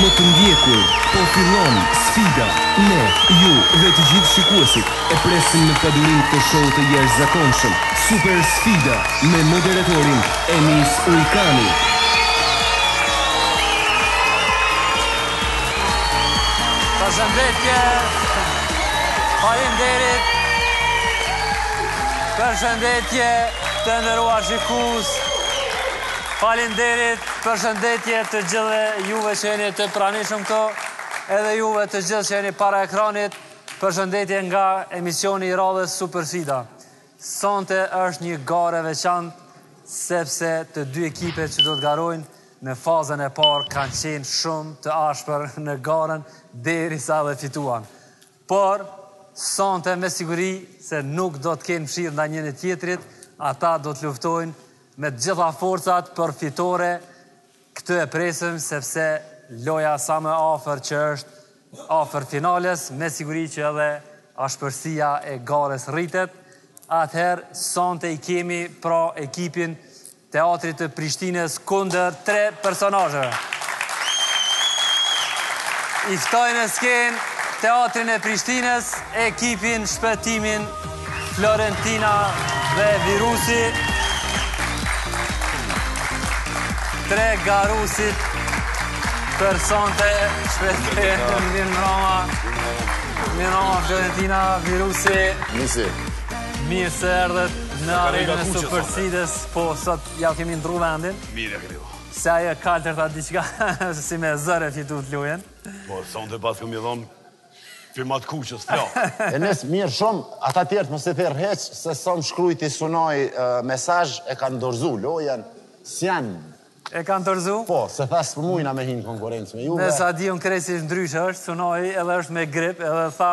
më të ndjekur, po fillon sfida. Ne, ju dhe të gjithë shikuesit e presim me padurim këtë show të jashtëzakonshëm. Super Sfida me moderatorin Enis Ujkani. Përshëndetje. Faleminderit. Përshëndetje të nderuar shikues. Faleminderit, përshëndetje të gjithëve juve që jeni të pranishëm këtu, edhe juve të gjithë që jeni para ekranit, përshëndetje nga emisioni i radhës Super Sfida. Sonte është një garë e veçantë, sepse të dy ekipet që do të garojnë në fazën e parë kanë qenë shumë të ashpër në garën derisa edhe fituan. Por, sonte me siguri se nuk do të kenë mëshirë ndaj njëri tjetrit, ata do të luftojnë me të gjitha forcat për fitore, këtë e presim sepse loja sa më afër që është afër finales, me siguri që edhe ashpërsia e garës rritet. Atëherë, sonte i kemi pra ekipin Teatrit të Prishtinës kundër tre personazheve. I ftoj në skenë Teatrin e Prishtinës, ekipin Shpëtimin, Florentina dhe Virusi. Tre garusit për sonte Shpëtim, mirëmbrama, mirëmbrama Florentina, Virusi. Nisi. Mirë se erdhët në arenën e Super Sfidës, po sot ja kemi ndru vendin. Mirë ja keni Se ajo e kaltërta diçka, si me zor e fitut lojën. Po, sonte pas këmi dhonë, firma të kuqës, flo. E nes, mirë shumë, ata tjerët mos i thirr hiç, se sa më shkrujti Sunaj mesazh e kanë dorzu lojën, s'janë. E kanë dorzu? Po, se tha s'po mujna me hi në konkurrencë me juve. Me sa di unë krejtësisht ndryshe është, Sunaj edhe është me grip, edhe tha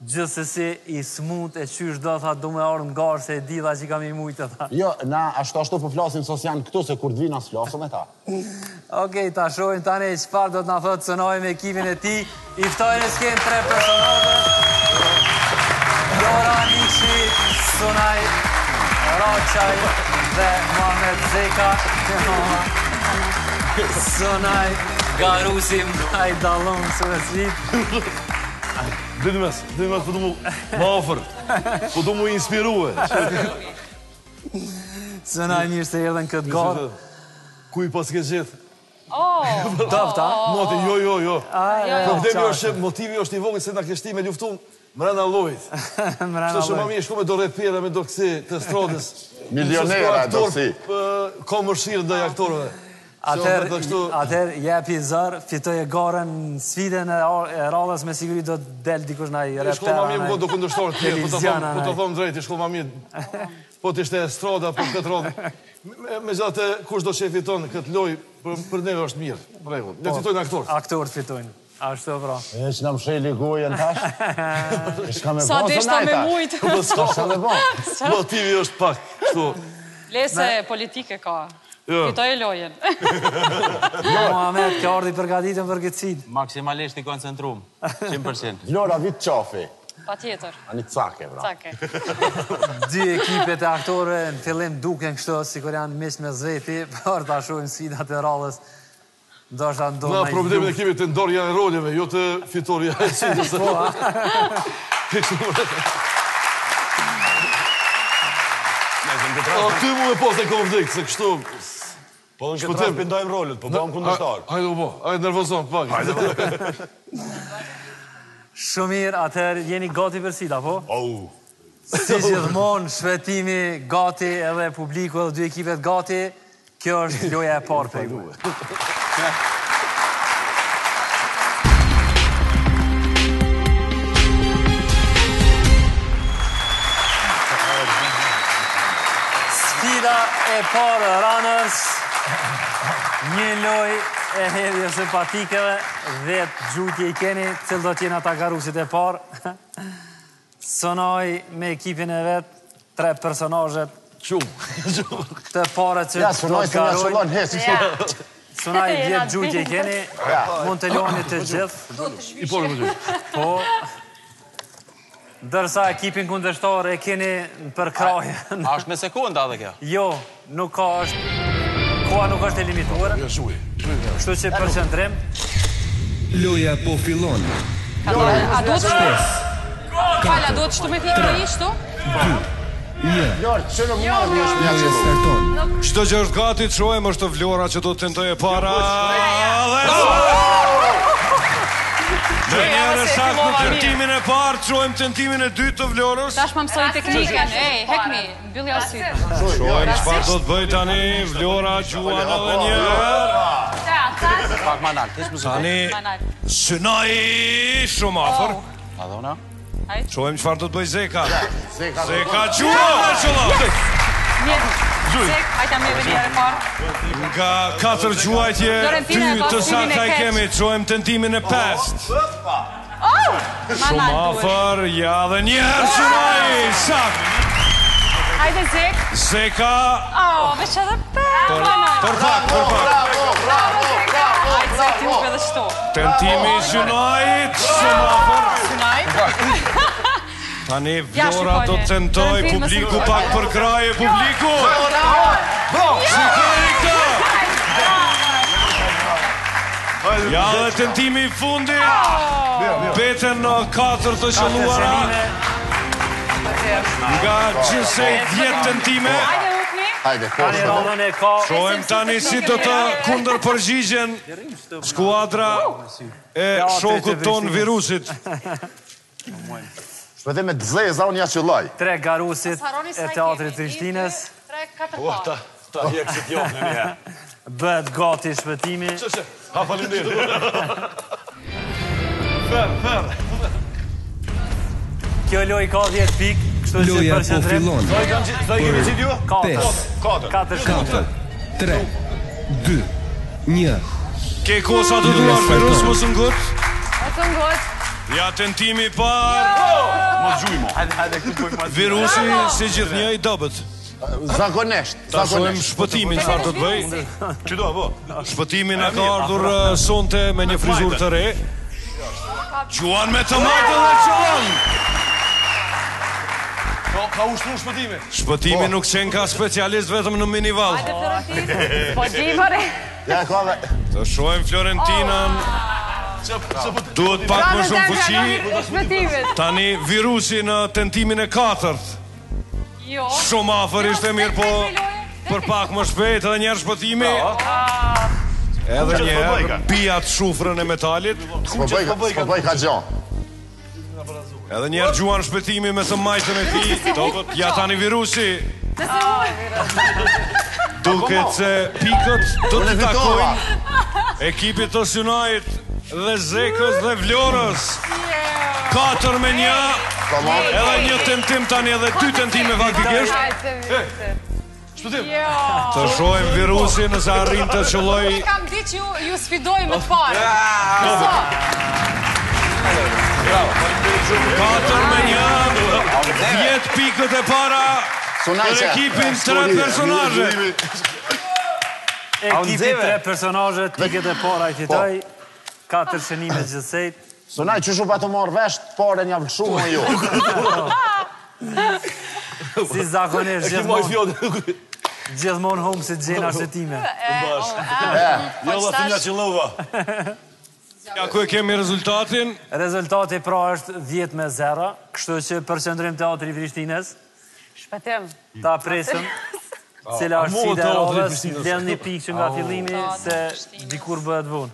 Gjithsesi i smut e qysh do tha du me ardh në garë se e di dha që kam i mujtë tha. Jo, na ashtu ashtu po flasim se s'janë këtu se kur të vinë as flasim me ta. Okej, ta shohim tani çfarë do të na thotë Sunaj me ekipin e tij. I ftoj në skenë tre personazhe. Lora Nikshi, Sunaj Raçaj dhe Muhamet Zeka. Sunaj Garusi ma i dallum së Dhe mes, dhe mes, po du mu, ma afër, po du mu inspirue. Sunaj mirë se erdhe në këtë garë. Ku i pas ke gjithë? Oh, Dofta. Moti, jo, jo, jo. jo, Problemi është që motivi është i vogël se na ke shti me luftu mrena lojit. Mrena Kështu që ma lojit. mirë shku me do repera, me do kësi të stradës. Milionera, do kësi. Ka mëshirë ndaj aktorëve. Atëherë, atëherë jepi zor, fitoje garën, sfidën e radhës me siguri do të del dikush naj reper. Shkollë ma mirë më do kundërshtar të tjerë, po të them, po të them drejt, shkollë ma mirë. Po të ishte estrada për këtë radhë. Megjithatë kush do që e fiton këtë lojë për për neve është mirë. Në rregull. Le të po, fitojnë aktorët. Aktorët fitojnë. Ashtu pra. E që na msheli gojën tash. E çka me Sa bo, deshta me mujt. Po s'ka me bo. Motivi është pak kështu. Lese politike ka. Jo. Fitoje lojën. Muhamet, ke ardhë i përgatitun për këtë sfidë. Maksimalisht i koncentrum, 100%. Vlora vit qafi. Pa tjetër. Ani cake, pra. Cake. Dy ekipet e aktorëve në fillim duken kështu, sikur janë miq mes veti, por ta shohim sfidat e radhës. Ndoshta ndodh Na ndonjë problemin e luftë. kemi te ndarja e roleve, jo te fitorja e sfidës. Po, a? Aty mu me pas e konflikt, se kështu... Po në këtë rast ndajmë rolet, po bëhëm kundërshtar. Hajde u bo, hajde nervozon pak. Hajde. Shumë mirë, atëherë jeni gati për sfida, po? Au. Si gjithmonë, Shpëtimi gati edhe publiku edhe dy ekipet gati. Kjo është loja e parë prej juve. Sfida e parë Runners, një lojë e hedhjes së patikeve, 10 gjujtje i keni, cilë do t'jenë ata garusit e parë. Sunaj me ekipin e vet, tre personazhet të parët që Ja, do Sunaj të se na garojnë. qëllon hiç. Sunaj 10 gjujtje i keni, mund të luani të gjithë. I pori më gjujtë. Po. Ndërsa ekipin kundërshtar e keni në përkrahje. A është me sekonda edhe kjo? Jo, nuk ka është koha nuk është e limituar. Jo, shuj. Kështu që përqendrim. Loja po fillon. A duhet të... Fal, a duhet shtu me thikë në ishtu? 2, 1. Lorë, që në mua një është një Loja starton. Çdo gjë është gati, të shohim është Vlora që do të tentojë e para. Dhe Me njëherë saktë në tentimin e parë, të shohim tentimin e dytë të Vlorës. Tash ma mësoj teknikën, ej, hekmi, mbyllja sytë. Shohim çfarë do të bëj tani Vlora gjuan edhe një herë. Pak ma nalt, hiç më Tani synoj shumë afër. A dhona? Shohim çfarë do të bëj Zeka. Zeka. Zeka gjuan dhe qëllon. Mirë. Zek, hajta me edhe një herë parë. Nga katër gjuajtje, Florentina dy e ka të synin e sakta i keq. kemi, shohim tentimin e pestë. Oh! Ma Shumë nalt duhet. afër, ja dhe një herë synoj, saktë. Hajde Zek. Zeka Oh, veç edhe pak. për, ma nalt. për pak, për pak. Bravo, bravo, bravo, Hajde Zek, ti hup edhe shtu. Tentimi i synojit, shumë afër. Synaj. Tani Ja, Vlora do të shikoni. tentoj Florentin, mos publiku e pak për kraje publiku. Bravo! Shikoni këtë! Ja dhe tentimi i fundit. Mbeten në katër të qëlluara Shënime. nga gjithsej 10 tentime. Hajde hupni. Hajde, Tani poshtë. radhën e ka Shohim tani si do të kundërpërgjigjen skuadra e shokut ton virusit. Shpëtim me të zeza, unë ja qëlloj. tre garusit Harroni sa e i teatrit kemi. Prishtinës. 1, 2, 3, 4, Po, ta, ta hjek si t'jop në një. Bëhet gati shpëtimi. Që, që, ha, faleminderit. Fer, fer. Kjo lojë ka 10 pikë, kështu që Loja po përqendrim. fillon. Sa i kanë gjithë, sa i kemi gjithë ju? 4. 5, Katër. 4 shënime. 4, 3, 2, 1. Ke kosa të duash virus mos u ngut. Mos u ngut. Ja tentimi i parë. Mos gjuj mo. Hajde, hajde, këtu bëjmë mas. Virusi si gjithnjë i dobët. Zakonisht, Ta shohim zakonisht. shpëtimin çfarë do të bëj. Që do, po? Shpëtimi na ka ardhur eh, sonte me një frizurë të re. Gjuan me të majtën dhe qëllon. Ka, ka ushtru shpëtimi. Shpëtimi nuk qenë ka specialist vetëm në minival. Hajde Florentin. Po di more. Ja, ka dhe... Të shohim Florentinën, Që, që po të... duhet pak më shumë fuqi. E shpëtimit. Tani virusi në tentimin e katërt. Jo. Shumë afër ishte mirë, po për pak më shpejt edhe njerë shpëtimi. Edhe po njerë bëjka. bijat shufrën e metalit. S'po bëj, s'po bëj ka gjo. Edhe njerë gjuan shpëtimi me të majtën e tij. Dobët, ja tani virusi. Duket se pikët do Unë të e fitova. takojnë ekipit të Synajit dhe Zekës dhe Vlorës. 4 me 1. Edhe një tentim tani edhe dy tentime faktikisht. Hajde virusi. Shpëtim. Jo. Të shohim virusi nëse arrin të qëlloj Unë kam di që ju, ju sfidoj me të parë. 4 me 1. 10 pikët e para Sunaj për që- ekipin tre personazhe. Ekipi nxeve? tre personazhe, pikët e para i fitoi. Katër shënime gjithsej. Sunaj, që shu pa të marrë vesh, të parën ja vlëshu më jo. Si zakonisht E ki maj gjithmonë fjotë. gjithmonë humbë si gjena shëtime. Jo, la të një qëllova. Ja ku e kemi rezultatin? Rezultati pra është 10 me 0, kështu që përqendrim teatri i Prishtinës. Shpëtim. Ta presim. Cila është Mua sfida e teatri i radhës, Prishtinës. vlen një pikë që nga fillimi se dikur bëhet vonë.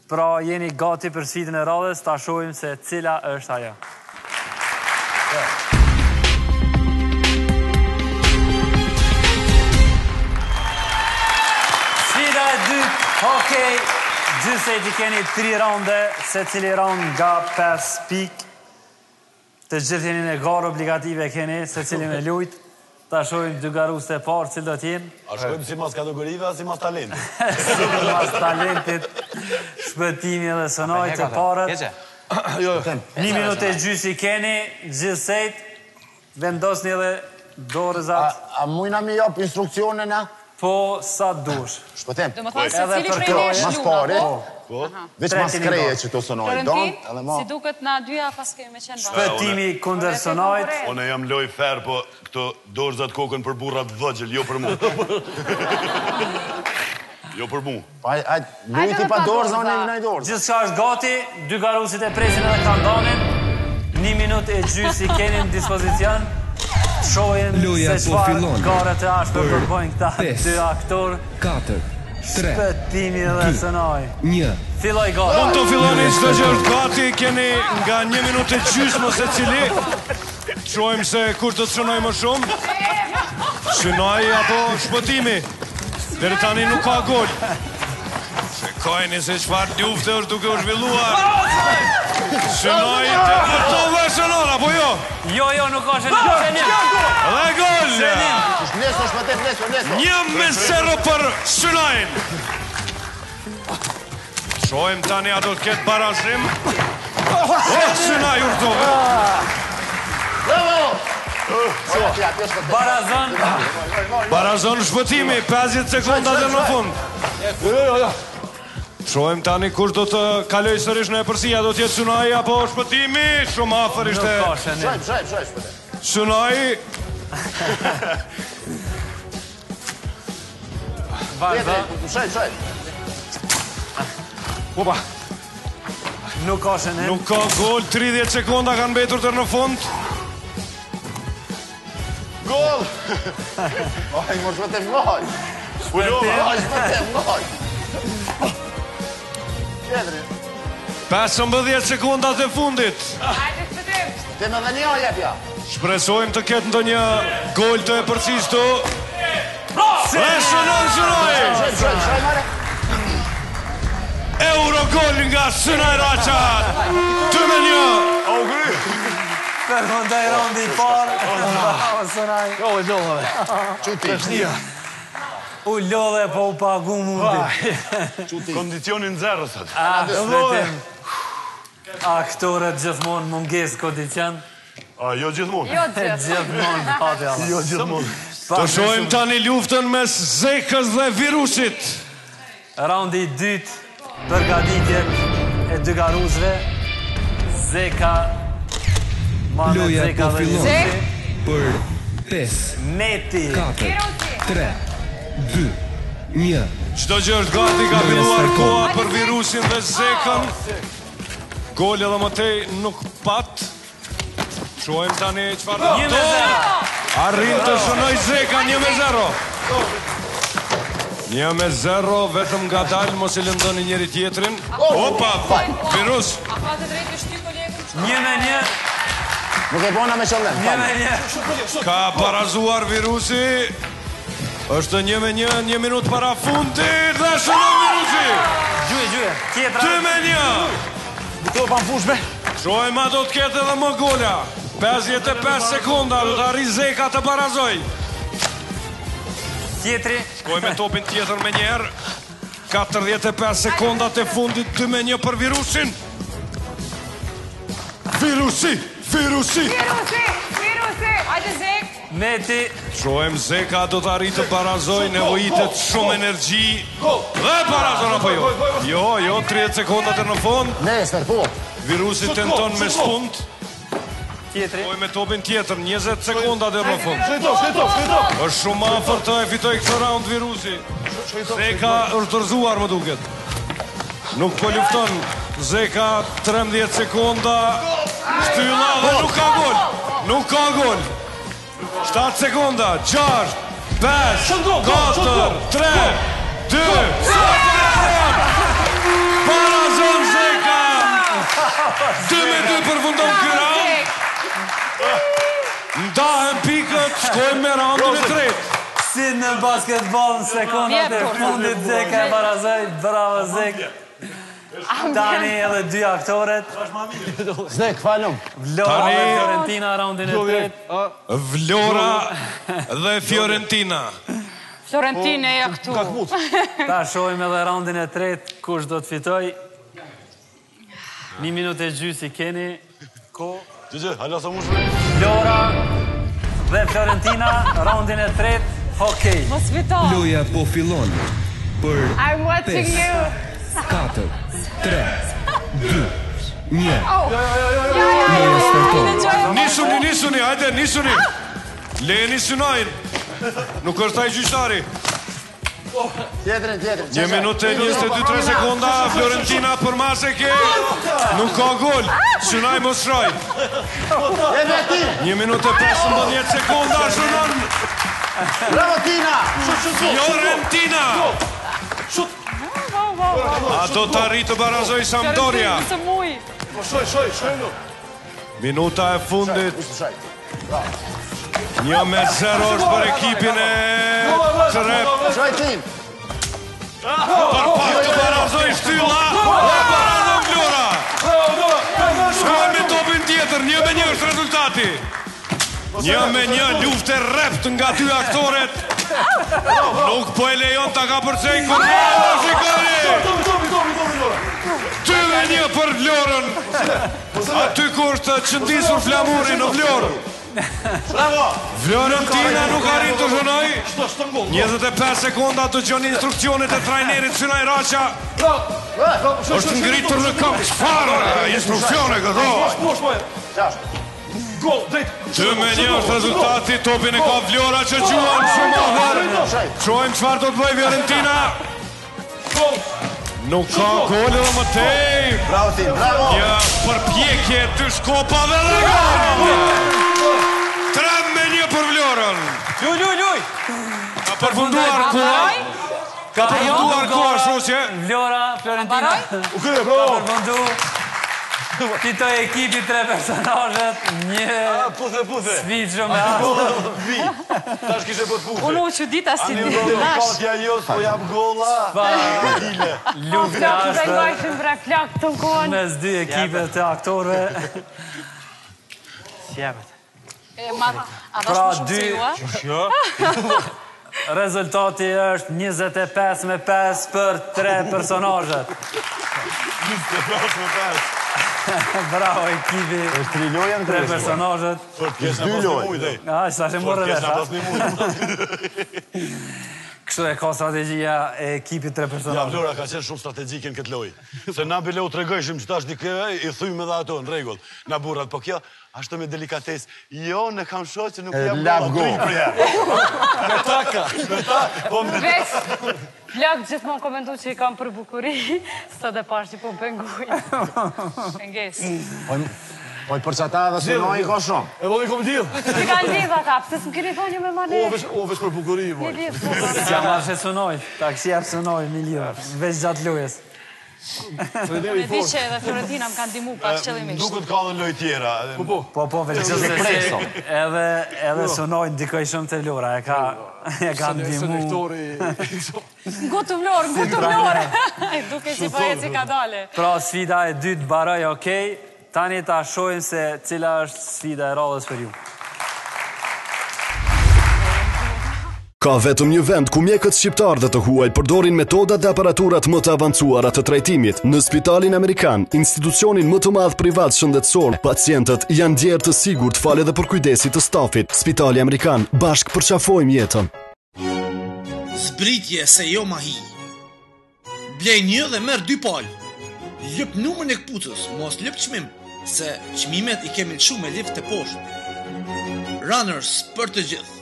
Pra jeni gati për sfidën e radhës, ta shohim se cila është ajo. Sfida e dytë, hokej, gjithsej i keni 3 raunde, secili round nga 5 pikë. Të gjithë jeni në garë obligative keni, secili me lujt. Ta shohim dy garues të parë, cilë do t'jenë. A shkojmë si mas kategorive, a si mas talentit? Sipas talentit, shpëtimi dhe sënoj të parët. Keqe? Jo, jo. Një minutë e gjysë i keni, gjithsejt, vendosni edhe dorëzat, A, a mujna mi jap instrukcione na? po sa dush. Shpëtim. Do më thonë se Edhe cili për prej nesh Mas luna, pari, po? veç Tre mas keni kreje dorë. që të sonoj. Don, Florentin, edhe ma. si duket na dyja pas kemi me qenë bashkë. Shpëtimi kundër sënojt, Unë jam loj fer, po këto dorëzat kokën për burrat vëgjël, jo për mu. Jo për mu. Pa, hajt, luj ti pa dorëza, unë i dorëza. Gjithçka është gati, dy garuesit e presin edhe kandanin. Një minutë e gjysë i keni në dispozicion. Shohim Loja se po çfarë fillon. gare të ashpër Për përbojnë këta pes, dy aktorë. 4, 3, Shpëtimi dhe dy, Sunaj. 1. Filloi gara. Mund të filloni çdo gjë është gati, keni nga një minutë e gjysmë secili. Shohim se kush do të shënojë më shumë. Sunaj apo Shpëtimi. Deri tani nuk ka gol. Shikojeni se çfarë lufte është duke u zhvilluar. Sunaj të vërton dhe shënon apo jo? Jo, jo, nuk ka shënim. Shënim. Dhe gol! Neso, shpëtim, neso, neso. 1-0 për Sunajn. Shohim tani a do të ketë barazim. Oh, Sunaj u rrëzove. Bravo! Barazon. Barazon shpëtimi, 50 sekonda deri në fund. Jo, jo, jo. Shohim tani kush do të kalojë sërish në epërsi, a do të jetë Sunaj apo shpëtimi? Shumë afër ishte Nuk ka shënim. Shojmë, shojmë, shojmë, shpëtim. Sunaj. Vazhdo. Shojmë, shojmë. Opa. Nuk ka shënim. Nuk ka gol, 30 sekonda kanë mbetur deri në fund. Gol! Aj, mos shpëtim, gol! Aj, shpëtim, gol! Tjetri. 15 sekondat e fundit. Hajde shpëtim. Ti më dhe një jepja. Shpresojmë të ketë ndonjë gol të epërsisë këtu. Dhe shënon Sunaj! Shojmë, shojmë, shojmë, mare. Eurogol nga Sunaj Raça! 2-1. Au gry. Përfundoi raundi i parë. Bravo Sunaj. Jo, e lodhave. Çuti. U lodhe po u pagu mundi. Kondicionin zero sot. Ah, shpëtim. Aktorët gjithmonë mungesë kondicion. A, jo gjithmonë. Jo gjithë. Gjithmonë hati Allah. Jo gjithmonë. Të shohim tani luftën mes Zekës dhe virusit. Raundi i dytë, përgatitjet e dy garuesve. Zeka, Manet Loja Zeka po dhe fillon. Virusi. Për 5, Meti. 4, Virusi. 3, 2, 1. Çdo gjë është gati, ka Loja filluar starton. koha për virusin dhe Zekën. Gol edhe më tej nuk pat. Shohim tani çfarë do. 1-0. Arrin të shënoj Zeka 1-0. 1-0, vetëm ngadalë, mos e lëndoni njëri tjetrin. Opa, virus. A ka të drejtë të shty kolegun? 1-1, Nuk e bona me qëllim, fal. 1-1. Ka barazuar virusi. Është 1-1, një minutë para fundit dhe shënon virusi. Gjuje, gjuje. Tjetra. 2-1. Këto pa në fushme. Shohim a do të ketë edhe më gola. 55 sekonda do të arrijë Zeka të barazoj. Tjetri. Shkoj me topin tjetër me njëherë. 45 sekondat e fundit 2-1 për virusin. Virusi, virusi. Virusi, virusi. Hajde Zek. Meti. Shohim Zeka do të arrijë të barazoj, nevojitet shumë energji. Dhe barazon apo jo? Jo, jo, 30 sekondat e në fund. Nesër, po. Virusi tenton me spunt. Tjetri. Shkoj me topin tjetër, 20 sekonda deri në fund. Shkoj top, shkoj top, shkoj top. Është shumë afër të e fitoj këtë round virusi. Zeka është dorëzuar më duket. Nuk po lufton. Zeka 13 sekonda. Shtylla dhe nuk ka gol. Nuk ka gol. 7 sekonda, 6, 5, 4, 3, 2, Barazon Zeka! 2 me 2 përfundon ky round. Ndahen pikët, shkojmë me raundin e tretë. Si në basketball në sekondat e fundit Zeka e barazoi. Bravo Zek. Tani edhe dy aktoret. Zek, falum. Vlora Tani- dhe Fiorentina raundin e tretë. Vlora dhe Fiorentina. Florentine ja këtu. Ka këput. Ta shohim edhe raundin e tretë kush do të fitoj. Një minutë e gjysë i keni. Ko Gjë, gjë, hala sa mushme. Vlora dhe Fiorentina raundin e tretë. Hokej. Mos fito. Loja po fillon. Për I'm watching 5, you. 4, 3, 2, 1. Ja, ja, ja, Loja starton. ja. Nisuni, nisuni, hajde, nisuni. Leni synojnë. Nuk është ai gjyqtari. Tjetrin, tjetrin. Një minutë e 22-3 sekonda, Florentina për masë e ke, nuk ka gol, Sunaj mos shraj. Një minutë e 15 sekonda, shënon. Bravo Tina! Florentina! A do të arrijë të barazojë Sampdoria? Po shoj, shoj, shoj, Minuta e fundit. 1 me 0 është për ekipin e Trep. Për pak të barazojë shtylla dhe barazon Vlora. Shkojmë me topin tjetër, 1 me 1 është rezultati. 1 me 1 luftë e rreptë nga dy aktoret. Nuk po e lejon ta kapërcej kornera, shikoni. 2 me 1 për Vlorën. Aty ku është qëndisur flamuri në Vlorë. Bravo! Florentina nuk arrin të shënoj. 25 sekonda të gjoni instruksionet e trajnerit Synaj Raqa. Është ngritur në këmbë. Çfarë instruksione këto? 2 me 1 është rezultati, topin e ka Vlora që gjuan shumë afër. Shohim çfarë do të bëjë Fiorentina. Nuk ka gol edhe më tej. Bravo ti, bravo. Një përpjekje dy shkopave dhe gol. 3 me 1 për Vlorën. Luj, luj, luj. Ka përfunduar koha. Ka përfunduar koha, shoqe. Vlora, Florentina. U krye, bravo. Ka përfundu. Fitoi ekipi tre personazhet, një Puthe, puthe. sfidë shumë e ashpër. Vi. Tash kishe bët puthe. Unë u çudita si Ani u do dash. Katja jo, s'po jap golla. Dile. Luftë e Flakë dhe ashpër ngajshim bre flakë të kohën. mes dy ekipe të aktorëve. Sjepet. E, ma, a dash Pra më shumë dy se ju, a? Rezultati është 25 me 5 për tre personazhet. 25 me 5. Bravo ekipi. Është tri lojë në Tre krye. personazhet. Për të kesh na Dy pas një lojë. mujt, ej. A, sa që Për morë të kesh vesh, na a? pas një mujt. Kështu e ka strategjia e ekipit tre Ja, personazhet. Vlora ka qenë shumë strategjike në këtë lojë. Se na bile u tregojshim që tash dikë i thymë edhe ato në rregull. Na burrat, po kjo ashtu me delikatesë. Jo, në kam shoh që nuk E, jap lap golla, gol. tri për herë. Me taka, me taka, po me Veç, flak gjithmonë komentu që i kam për bukuri, sot e pash që po më pengujnë. Pengesë. Po për që ata edhe Sunaj i ka shumë. E voli kom lidh. Si kanë lidh ata, pse s'më keni thonë ju me mane? O, veç, o, veç për bukuri, Një moj. lidh, po, po. S'ja marrë she Sunaj, taksi jap Sunaj, mi lidhë, veç gjatë lojës. Trajneri E i di fortë. që edhe Florentina më kanë ndimu pak qëllimisht. Duket ka dhe lojë tjera. Po, po. Po, po, veç gjithsesi, edhe, edhe Sunaj ndikoi shumë te Vlora, e ka, e ka ndihmu. Selektori. Ngutu Vlorë, ngutu Vlorë. Duke si po eci ka dale. Pra, sfida e dytë mbaroi, okej. Tani ta shohim se cila është sfida e radhës për ju. Ka vetëm një vend ku mjekët shqiptar dhe të huaj përdorin metodat dhe aparaturat më të avancuara të trajtimit. Në Spitalin Amerikan, institucionin më të madh privat shëndetësor, pacientët janë ndjerë të sigurt falë edhe përkujdesit të stafit. Spitali Amerikan, bashkë përqafojmë jetën. Zbritje se jo mahi. Blej një dhe merr dy palë. Lyp numrin e këpucës, mos lyp çmim, se çmimet i kemi lëshu me lift të poshtë. Runners për të gjithë.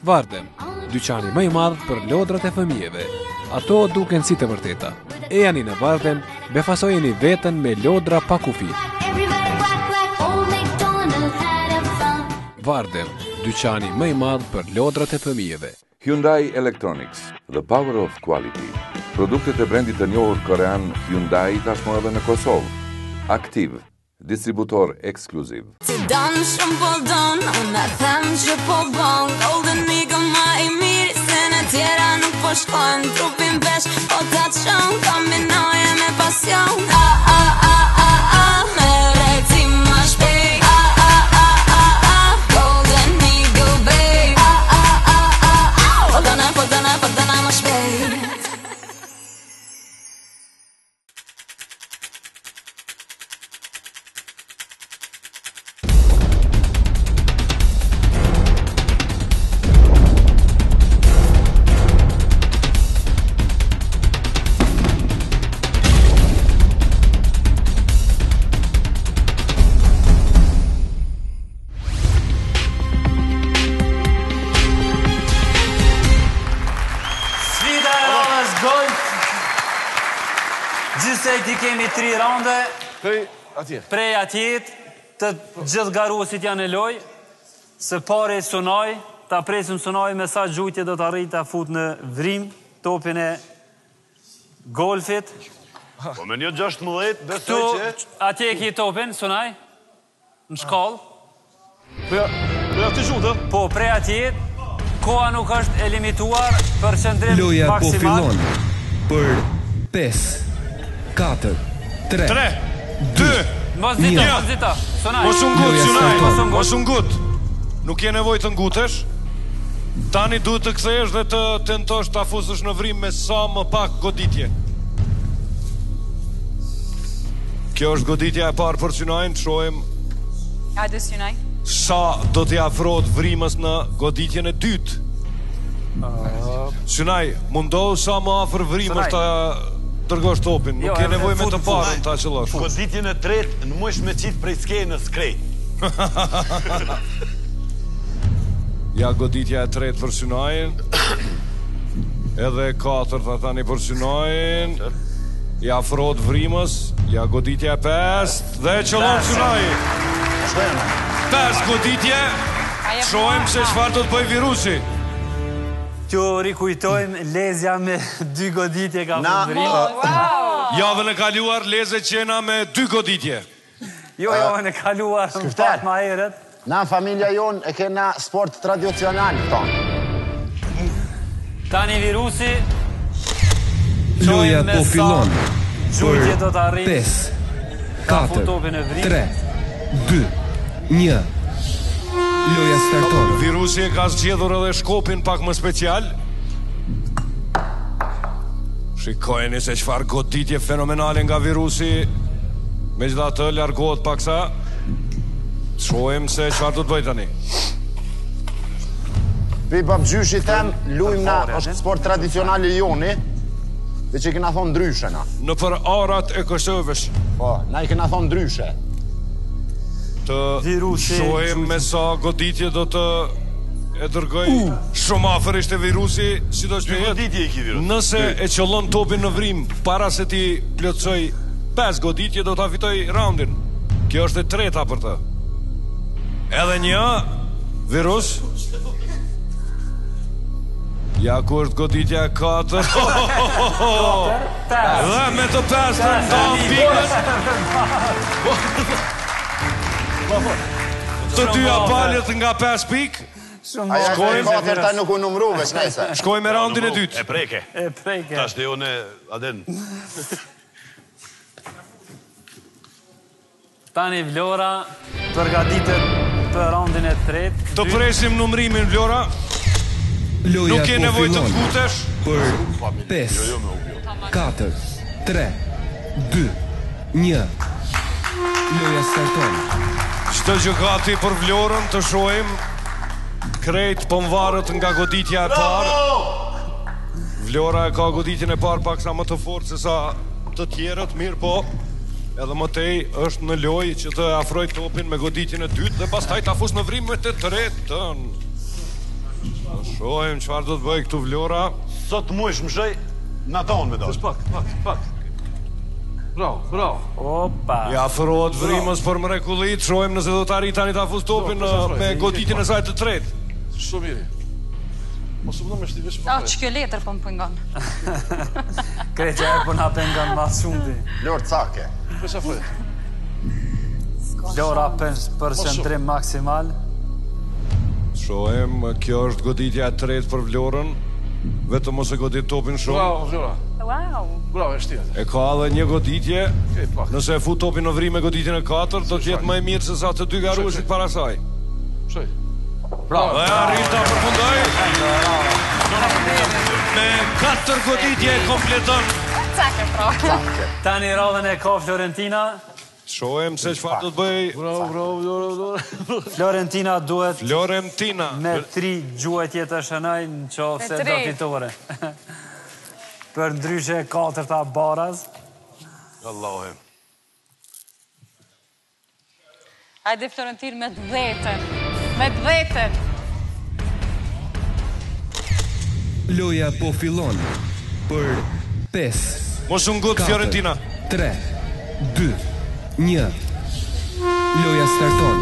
Vardem, dyqani më i madh për lodrat e fëmijëve. Ato duken si të vërteta. Ejani në Vardem, befasojeni veten me lodra pa kufi. Vardem, dyqani më i madh për lodrat e fëmijëve. Hyundai Electronics, the power of quality. Produktet e brendit të njohur korean Hyundai tashmë edhe në Kosovë. Aktiv, distributor ekskluziv. Ti don shumë po don, unë e them që po bon Golden Eagle ma i mirë, se në tjera nuk po shkojnë Trupin vesh, po ta qon, kombinoje me pasion A, a, a, a, a, me reci ma shpejt A, a, a, a, a, Golden Eagle babe A, a, a, a, a, po dona, po dona, po dona ma shpejt Gjithsej i kemi tri raunde. Prej atje. Prej atje, të gjithë garuesit janë në lojë. Së pari Sunaj, ta presim Sunaj me sa gjujtje do të arrijë ta fut në vrimë topin e golfit. Po me një 16, besoj që... Atje e ki topin, Sunaj, në shkallë. Prej, prej aty gjutë, Po, prej atje, koha nuk është e limituar përqendrim Loja po maksimal. fillon për 5 4 3 3 2 Mos nxito, mos nxito. Sunaj. Mos u ngut, Loja Sunaj. starton. Mos u ngut. Nuk ke nevojë të ngutesh. Tani duhet të kthehesh dhe të tentosh ta fusësh në vrimë me sa më pak goditje. Kjo është goditja e parë për Synajn, të shohim Hajde Synaj. sa do t'i afrohet vrimës në goditjen e dytë. Synaj, mundohu sa më afër vrimës Synaj. ta dërgosh topin, nuk Jo, ke e- nevojë e me fut të në fund. parën ta qëllosh. Goditjen e tretë në mujsh me qitë prej skenës krejt. Ja goditja e tretë për Synajin. Edhe e katërta tani për Synajin. I afrohet vrimës, ja goditja e pestë dhe e qëllon Synaji. Pesë goditje. Shohim se çfarë do të bëj virusi. T'ju rikujtojmë Lezja me dy goditje ka Na- fut vrimë. Javën e kaluar Leze qena me dy goditje. Jo, javën e kaluar, më Skifter. pak ma herët. Na familja jonë e kena sport tradicional këto. Tani virusi Loja me po sa fillon gjujtje për do të arrijë 5 ta fut 4 topin e vrimë. 3 2 1 Loja starton. Virusi e ka zgjedhur edhe shkopin pak më special. Shikojeni se çfarë goditje fenomenale nga virusi. Megjithatë largohet paksa. Shohim se çfarë do të bëj tani. Pi babgjyshit tem, lujmë na, është sport tradicional i joni, dhe që i kena thonë ndryshe na. Në për arat e Kosovës. Po, na i kena thonë ndryshe. Të Virusi, shohim me sa goditje do të e dërgoj shumë afër ishte virusi, sido që Dy të jetë. goditje i ki virus. Nëse e qëllon topin në vrim para se ti plotësoj 5 goditje do ta fitoj raundin. Kjo është e treta për të. Edhe një virus. Ja ku është goditja e katër. Dhe me të pestën ndan pikën. Të dyja palët nga 5 pikë. Shumë Aja e Shkojmë- katërta nuk u numru, veç nejse. Shkojmë me raundin e dytë. E preke. E preke. Tash të jo në Aden. Tani Vlora përgatitet për raundin e tretë. Të presim numrimin Vlora. Loja Nuk ke po nevojë të fillon ngutesh. për 5 4 3 2 1 Loja starton. Çdo gjë gati për Vlorën të shohim. Krejt po mvaret nga goditja e parë. Vlora e ka goditjen e parë paksa më të fortë se sa të tjerët, mirë po. Edhe më tej është në lojë që të afroj topin me goditjen e dytë dhe pastaj ta fus në vrimë me të tretën. Të shohim çfarë do të bëj këtu Vlora. Sot mujsh mëshoj na tonë me dalë. Pak, pak, pak. Bravo, bravo. Opa. I afrohet vrimës për mrekulli, të shohim nëse do të arrijë tani ta fus topin Po, po, në- me goditjen e saj të tretë. Shumë mirë. Mos u mundu me shti veç A, më. që kjo letër po më pengon. Krejt e po na pengon ma shumti. Lorë cake. Veç afroj. Vlora për përqendrim maksimal. Shohim, kjo është goditja e tretë për Vlorën. Vetëm mos e godit topin shumë. Bravo, Vlora. Wow. Bravo, e shti atë. E ka edhe një goditje. Okej, pak. Nëse e fut topin në vrimë me goditjen e katërt, do të jetë më e mirë se sa të dy garuesit para saj. Shoj. Bravo. Dhe arrit ta përfundoj me katër goditje e kompleton. Cake, pra. Tani radhën e ka Florentina. Shohim se çfarë do të bëj Bravo, bravo, Vlora, Vlora. Florentina duhet Florentina. me tri gjuajtje të shënoj në qoftë se Me do tri. fitore. Për ndryshe katërta baraz. Allahu. Hajde Florentin me të dhetën. Me të dhetën. Loja po fillon për 5 Mos u ngut Katër. Fiorentina. 3, 2, 1. Loja starton.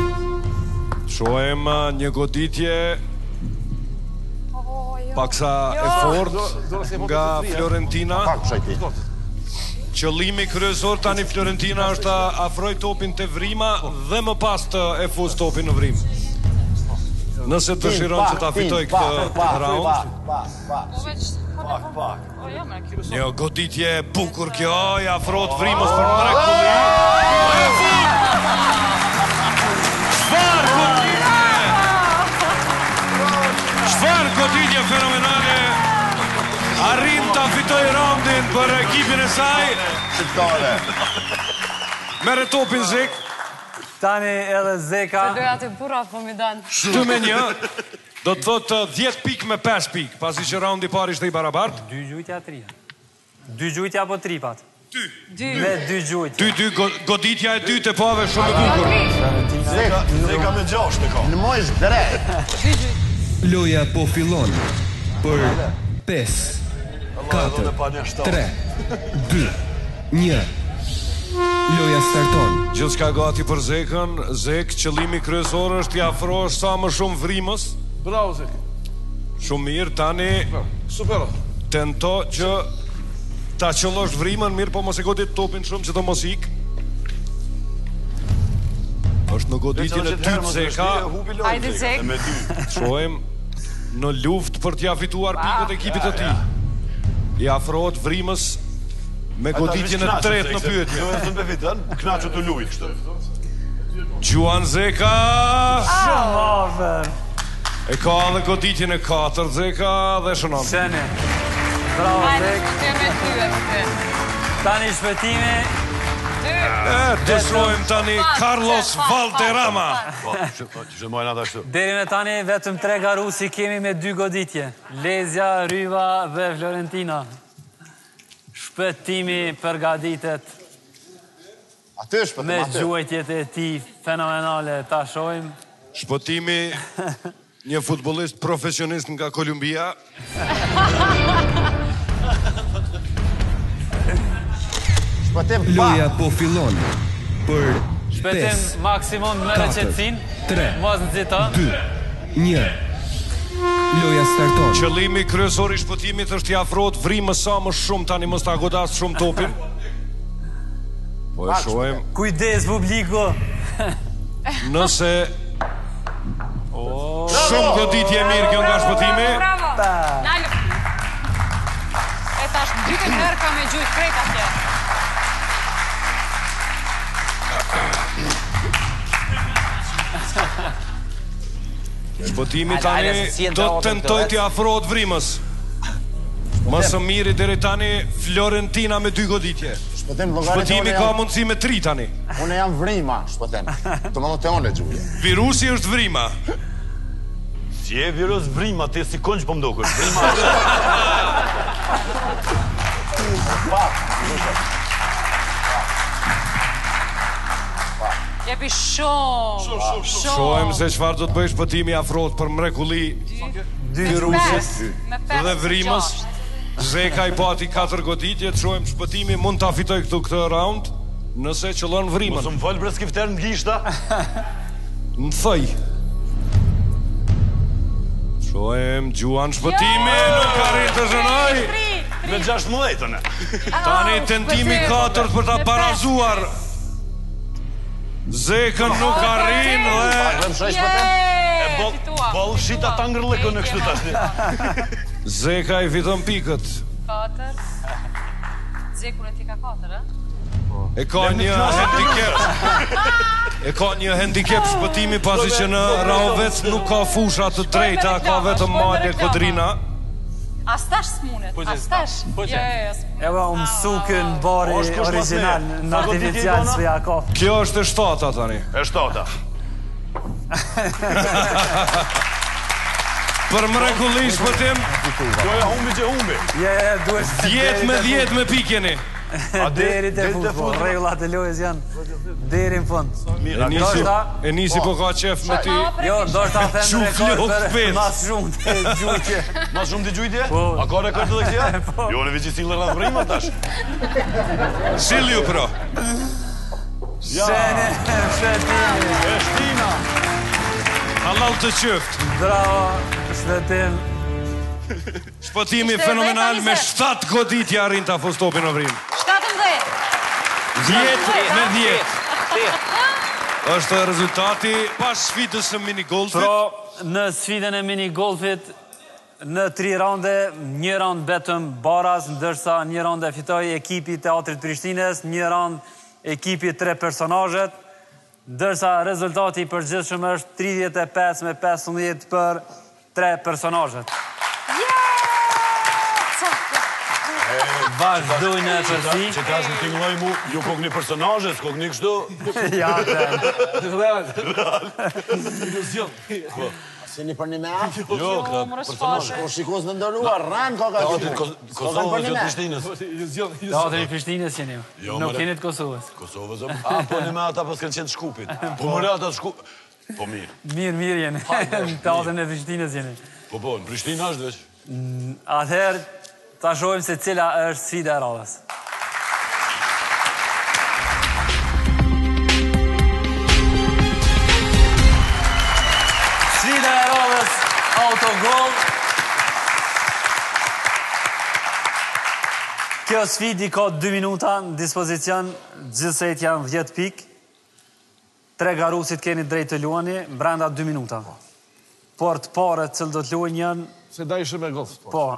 Shohim uh, një goditje paksa e fortë nga Florentina. Qëllimi kryesor tani Florentina është ta afrojë topin te vrima dhe më pas të e fus topin në vrimë. Nëse dëshiron që ta fitojë këtë round. Pak, pak. Një goditje e bukur kjo, i afrohet vrimës për mrekulli. E fut! Çfarë goditje! Çfarë goditje fenomenale! Arrin ta fitojë raundin për ekipin e saj. Shqiptare. Merre topin Zek. Tani edhe Zeka. Se doja të burra po mi dan. 2 me 1. Do të thotë 10 pikë me 5 pikë, pasi që raundi i parë ishte i barabartë. Dy gjujtja, tri. Dy gjujtja apo tri pat? Dy. Dy. Me dy gjujtje. Dy, dy, goditja e dytë e pave shumë e bukur. Zeka, Zeka me gjashtë e ka. Në mojsh drejt. Dy gjujtje. Loja po fillon për 5, 4, 3, 2, 1. Loja starton. Gjithçka gati për Zekën. Zek, qëllimi kryesor është t'i afrohesh sa më shumë vrimës. Bravo Zek. Shumë mirë, tani Super. Tento që ta qëllosh vrimën, mirë po mos e godit topin shumë që të mos ik. Është në goditjen e dytë Zeka. Hajde Zek. Shohim në luftë për t'ia fituar pikët ekipit të tij. I afrohet vrimës me goditjen e tretë në pyetje. Jo, s'më fiton, kënaqu të luaj kështu. Gjuan Zeka. Shumë afër. E ka edhe goditjen e katërt Zeka dhe shënon. Shëni. Bravo Hajde, Zek. shpëtim me dy e dy. Tani shpëtimi. Dy. E, të shohim tani Carlos Valderrama. Po, që mojnë ata ashtu. Deri me tani vetëm tre garues i kemi me dy goditje. Lezja, Ryva dhe Florentina. Shpëtimi përgatitet Aty shpëtim, me aty. gjuajtjet e tij fenomenale, ta shohim. Shpëtimi një futbollist profesionist nga Kolumbia. Shpëtim pa. Loja po fillon për Shpëtim 5, maksimum merre 4, qetësinë. 3, Mos nxito. 2, 1. Loja starton. Qëllimi kryesor i shpëtimit është t'i afrohet vrimës sa më shumë tani mos ta godas shumë topin. Po e shohim Kujdes publiku. nëse Shumë goditje e mirë kjo nga shpëtimi. Bravo. Nalu. E tash dytën herë ka me gjujt krejt atje. Shpëtimi tani do të tentojë t'i afrohet vrimës. Më së miri deri tani Florentina me dy goditje. Shpëtim llogarit. Shpëtimi unë ka jam- mundësi me tri tani. Unë jam vrima, shpëtim. Të më te unë e gjuje. Virusi është vrima. Si e virus vrima, ti si konq po më dukesh. Vrima është. Jepi shumë. Shumë, shumë, shumë. Shohim se çfarë do të bëjë shpëtimi afrohet për mrekulli virusit Me pesë dhe vrimës. gjashtë. Zeka i pati katër goditje, të shohim shpëtimi mund ta fitojë këtu këtë round nëse qëllon vrimën. Mos më fol bre skifter në gishta. Në thoj. Shohim gjuan shpëtimi, nuk arrin të shënoj. Me 16-ën. Tani tentimi katërt për ta barazuar. Zekën nuk arrin dhe E boll boll shita tangërllëkun në kështu tash. Zeka i fiton pikët. Katër. Zekun e ti ka katër, ë? E ka një handicap. E ka një handicap shpëtimi pasi që në Rahovec nuk ka fusha të drejta, ka vetëm male kodrina. As tash s'munet, as tash. Jo, jo, jo. s'munet. Evo, u mësu kë në bari O, është kush mas original, ne? në Sa goditje i artificial bona? s'po ja ka. Kjo është e shtata tani. E shtata. Për mrekulli shpëtim, Doja humbi që humbi. Je, je, duhesh 10 me 10 me pikë jeni. Deri te fundi, po, rregullat e lojës janë deri në fund. E nisi, e nisi po ka qef me ti. Jo, ndoshta them rekord për ma shumë të gjujtje. Ma shumë të gjujtje? Po. A ka rekord edhe këtia? Po. Jo, në veç i sillë rreth vrima tash. Silju pra. Shene, Shpëtimi. E shtina. Hallall të qoftë. Bravo, Shpëtim. Shpëtimi fenomenal me 7 goditje arrin ta fus topin në vrimë. 17. 10 me 10. Është rezultati pas sfidës së minigolfit. Pra, në sfidën e minigolfit në tri raunde, një raund vetëm baraz, ndërsa një raund e fitoi ekipi i Teatrit Prishtinës, një raund ekipi tre personazhet, ndërsa rezultati i përgjithshëm është 35 me 15 për tre personazhet. Vazhdojnë në epërsi. Që tash më tingëlloi mu, ju kokni personazhe, s'kokni kështu. Ja, të. Iluzion. Po. Si një për një me a? Jo, këta personazhe. Po shikues të nderuar, rren ka ka Teatrit Kosovës, jo të Prishtinës. Iluzion. Teatri i Prishtinës jeni. Jo, Nuk jeni të Kosovës. Kosovës, a, po një me ata pas kanë qenë të Shkupit. Po më ata të Shkupit. Po mirë. Mirë, mirë jeni. Në teatrin e Prishtinës jeni. Po, po, në Prishtinë është veç. Atëherë, ta shohim se cila është sfida e radhës. Sfida e radhës, autogol. Kjo sfidë i ka 2 minuta në dispozicion, gjithsejt janë 10 pikë. Tre garuesit keni drejt të luani brenda 2 minuta. Por të parët cilët do të luajnë janë Se da ishte me golf. Po.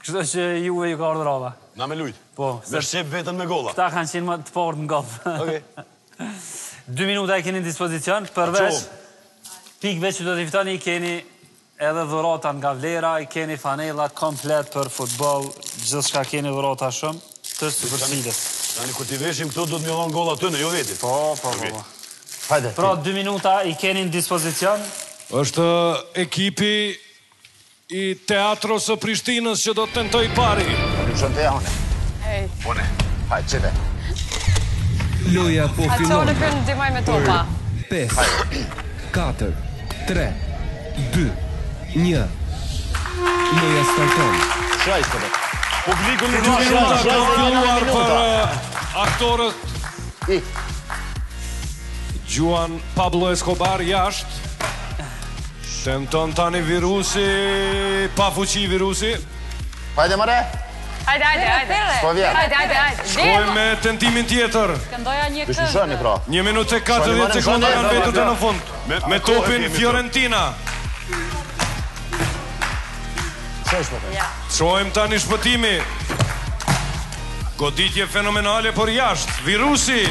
Kështu që juve ju ka ardhur radha. Na me lujt. Po. Me shqep vetën me golla. Këta kanë qenë më të parët në golf. Okej. 2 minuta i keni në dispozicion, përveç pikëve që do t'i fitoni i keni Edhe dhurata nga vlera, i keni fanellat komplet për futboll, gjithçka keni dhurata shumë të super sfidës. Tani kur t'i veshim këto do të më dhon goll aty në jo vetit. Po, po, po. po. Hajde. Pra 2 minuta i keni në dispozicion. Është ekipi i Teatros së Prishtinës që do të tentojë i pari. Lëshon te jone. Ej. Pone. Hajde, qete. Loja po A fillon. qone për ndihmoj me topa. 5 4 3 2 1 Loja starton. Shaj, shpëtë. Publiku në 2 minuta kanë filluar për aktorët. Ik. Gjuan Pablo Escobar jashtë. Tenton tani virusi, pa fuqi virusi. Hajde, mëre. Hajde, hajde, hajde. S'po vjen. Hajde, hajde, hajde. Shkojmë me tentimin tjetër. Këndoja një Vesh këngë. më shëni, pra. 1 minutë e 40 sekonda kanë mbetur deri në fund. Me topin Fiorentina. Shaj, shpëtë. Shohim tani shpëtimi. Goditje fenomenale por jashtë. Virusi.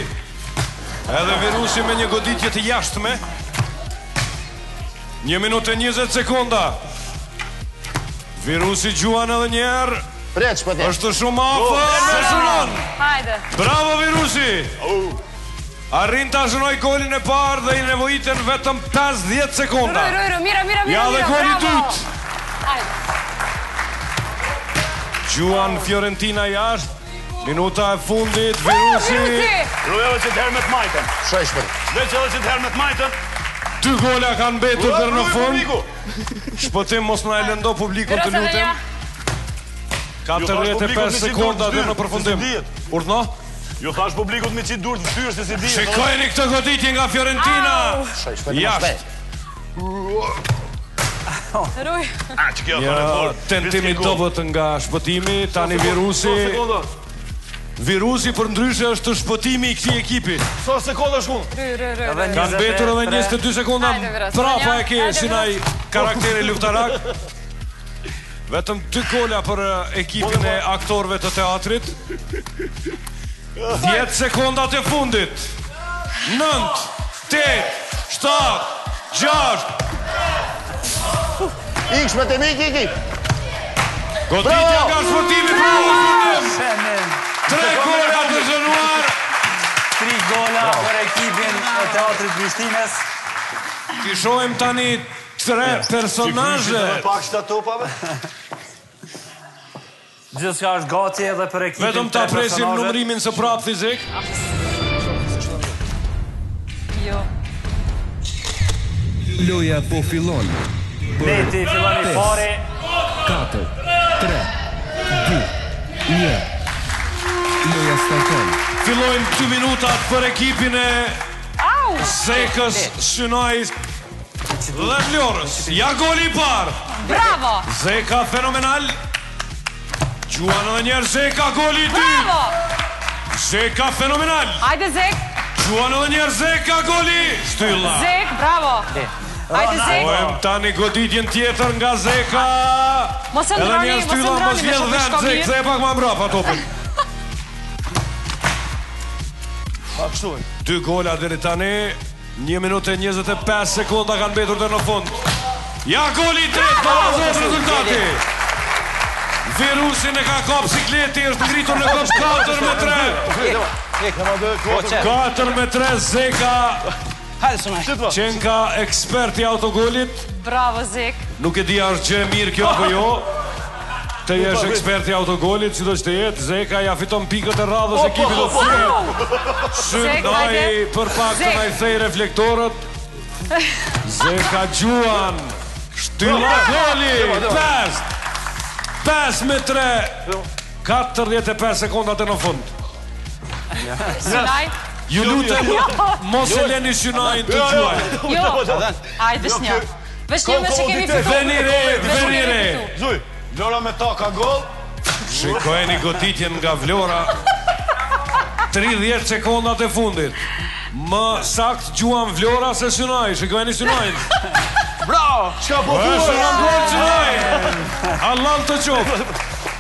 Edhe virusi me një goditje të jashtme. 1 minutë e 20 sekonda. Virusi gjuan edhe një herë. Pret, shpëtë. Është shumë afër dhe shënon. Hajde. Bravo virusi. Arrin ta shënoj golin e parë dhe i nevojiten vetëm 50 sekonda. Ruj, ruj, ruj, mira, mira, mira. Ja dhe mira, goli i bravo. dytë. Hajde. Gjuan Fiorentina jashtë. Minuta e fundit, virusi. Virusi! Ruj edhe që të herë me të majtën. Shaj, shpëtë. Veç edhe që të herë me të majtën. Dy gola kanë mbetur deri në Ruj fund. publiku. Shpëtim mos na e lëndo publikun të Virusi edhe lutem. ja. 45 sekonda deri në përfundim. Urdhno? Ju thash publikut me qitë durët në fytyrë se si dihet. Shikojeni këtë goditje nga Fiorentina. Shaj, shpëtë, më Jashtë. shpejt. Ruj. A, që kjo Një thonë fort. tentim i dobët nga shpëtimi, tani virusi. Sa sekonda? Virusi për ndryshe është shpëtimi i këtij ekipi. Sa sekonda shkon? Ruj, ruj, ruj. ruj. Kanë mbetur edhe 22 sekonda. Hajde, Virus, Prapa e ke hajde, Sinaj karakteri luftarak. Vetëm dy gola për eh, ekipin e aktorëve të teatrit. 10 sekondat e fundit. 9, 8, 7, 6. Ik, shpëtë, ik, ik, ik. Goditja nga shpëtimi, bravo shpëtim. Shenim. Tre gola të shënuar. Tri gola për ekipin e Teatrit Prishtinës. Ti shohim tani tre personazhe. Pak shta topave. Gjithçka është gati edhe për ekipin Vetëm ta presim numërimin së prapthi Zek. Jo. Loja po fillon. Meti fillon i pari. 4 3 2 1 Loja starton. Fillojnë 2 minutat për ekipin e Zekës Synaj dhe Vlorës. Ja goli i parë. Bravo! Zeka fenomenal. Gjuan edhe njëherë Zeka goli i dytë. Bravo! Zeka fenomenal. Hajde Zek! Gjuan edhe njëherë Zeka goli. Shtylla. Zek, bravo! Hajde Zek! Shohim tani goditjen tjetër nga Zeka. Mos e Edhe ndroni, njëherë mos e shtylla, ndroni, mos me vjedh shumë vend, shko Zek, mirë. ktheje pak ma mbrapa topin. Pa kështu. Dy gola deri tani, 1 minutë e 25 sekonda kanë mbetur deri në fund. Ja goli i tretë, barazohet rezultati. Virusin e ka kap sikleti, është ngritur në këmbë 4 me 3. 4 me 3 Zeka. Qenka ekspert i autogolit. Bravo Zek. Nuk e di a është gjë e mirë kjo apo jo. Të jesh ekspert i autogolit, sido që të jetë, Zeka ja fiton pikët e radhës ekipit të tij. Synaj për pak të na i thej reflektorët. Zeka gjuan. Shtylla goli. 5. 5 me 3. 45 sekonda deri në fund. Synaj. Ju lutem, mos e leni Synajn të gjuaj. Jo. Hajde veç një. Veç një me që kemi fitu. Veni re, veni re. Zuj, Vlora me ta ka gol. Shikojeni goditjen nga Vlora. 30 sekondat e fundit. Më sakt gjuan Vlora se Synaj. Shikojeni Synajn. Bravo! Çka po E thua? shënon gol Synaj. Hallall të qoftë.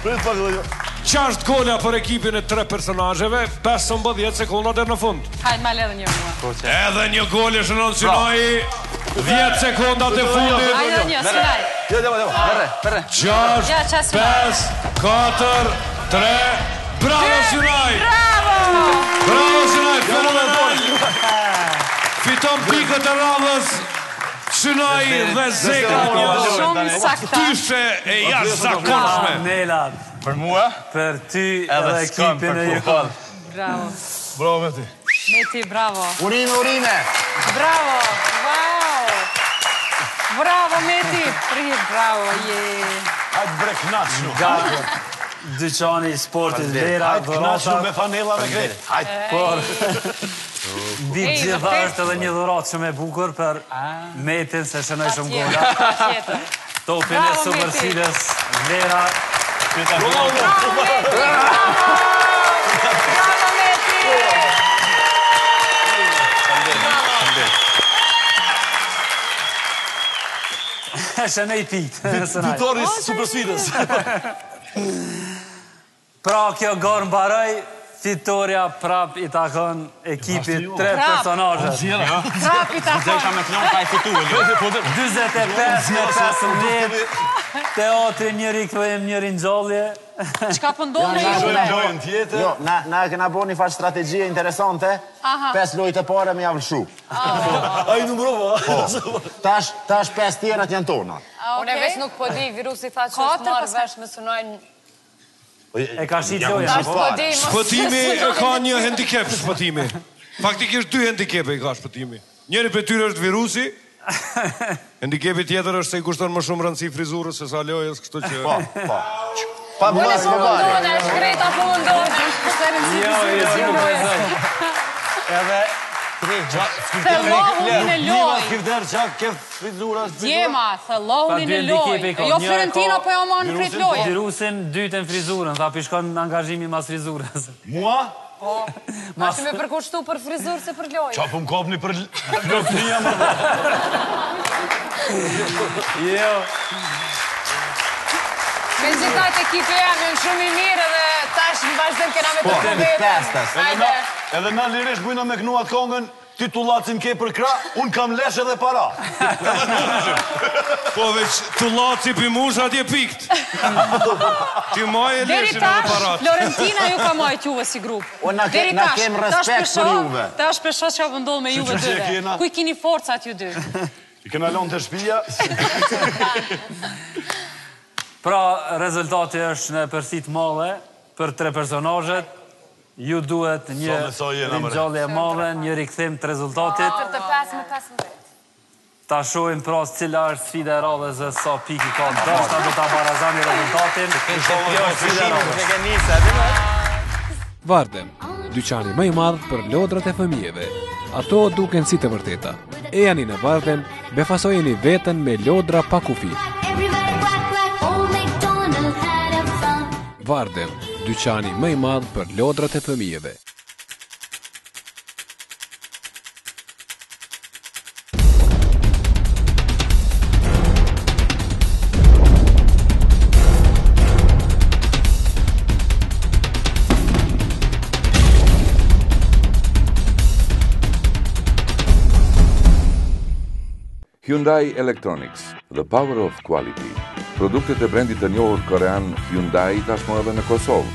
Prit pak dhe jo. 6 gola për ekipin e tre personazheve, 15 sekonda deri në fund. Hajde, ma le edhe një mua. Edhe një gol e shënon Synaj. 10 sekondat e fundit. Hajde edhe një, Synaj. Jo, jo, jo. Perre, perre. 6, Ja, qa Synaj. 5, 4, 3, bravo Synaj! Bravo! Bravo Synaj, fenomenal! Fiton pikët e radhës Synaj dhe Zeka një Shumë sakta. dyshe e jashtëzakonshme. Nela, Për mua? për ty Edhe edhe s'kam ekipin për e ju. futboll. Bravo. Bravo Meti. Meti, bravo. Urime, urime! Bravo. Wow. Bravo, Meti. Prit, bravo. Je. Hajt bre knaqnu. Gati. Dyqani i sportit Vlera, Hajt knaqnu me dhurata. fanella me krejt. Hajt. Por, mbi Ej, gjitha vërtet? është edhe një dhuratë shumë e bukur për Metin se shënoi shumë gola. Patjetër. Topin e Bravo, Super Meti. Sfidës, Vlera. Bravo, Meti. Bravo. Bravo, Meti. Shënoi pikë. Synaj. Fitori i Super Sfidës. Pra kjo garë mbaroi, fitoria prap i takon ekipit tre Prap. personazhe. Prap i takon. Zeka me të lonë pa i fitu, e lojë. 45 me 15, teatri një rikthim, një ringjallje. Çka po ndodh me juve? Lojën tjetër. Jo, na, na e kena bo një farë strategjie interesante, pes lojët e pare me ja vlshu. Ai numërova. Po. Tash, tash pes tjerat janë tona. Unë e veç nuk po di, virusi tha që është Katër marrë pastaj. vesh me Synajn. E ka shit lojën, Tash apo? po di, mos Shpëtimi e ka një handicap shpëtimi. Faktikisht dy handikepe i ka shpëtimi. Njëri prej tyre është virusi. Handikepi tjetër është se i kushton më shumë rëndësi frizurës se sa lojës, kështu që Po, po. Pa Unë mas po më bari. mundohna, e shkreta po mundohna. Jo, jo, nuk besoj. Edhe Thellohuni në lojë. Skifter çka ke frizura? Djema, thellohuni Pa, dy në lojë. handikepe i ka. Jo Një Fiorentina ka po ja marrë krejt lojën. virusin, dytën frizurën, tha pishkon angazhimi mas frizurës. Mua? Po. Tash me përkushtu për frizurë se për lojë. Qa po më kapni për lopnia më? Jo. Me gjithat ekipi jam janë shumë i mirë edhe tash në vazhdim kena me Po, të kemi vetën. pestas. Edhe Hajde. na, edhe na lirisht bujna me knu atë kongën, ti tullacin ke për krah, unë kam lesh edhe para. Po veç tullaci pi mush atje pikt. Ti maje Deri leshin edhe tash, parat. Florentina ju ka majt juve si grup. O, na ke- Deri na tash, kem tash respekt pesho- për juve. Tash pesho çka po ndodh me juve që e dyve. kena? Ku i kini forcat ju dy? I kena lonë të shtëpia. Pra, rezultati është në epërsi të madhe për tre personazhet. Ju duhet një ringjallje e madhe, një rikthim të rezultatit. 45 me 15. Ta shohim pra cila është sfida e radhës dhe sa pikë ka. Ndoshta do ta barazoni rezultatin. Kjo është sfida e radhës. Vardem, dyqani më i madh për lodrat e fëmijëve. Ato duken si të vërteta. Ejani në Vardem, befasojeni veten me lodra pa kufi. Vardem, dyqani më i madh për lodrat e fëmijëve. Hyundai Electronics, the power of quality. Produktet e brendit të njohur korean Hyundai tashmë edhe në Kosovë.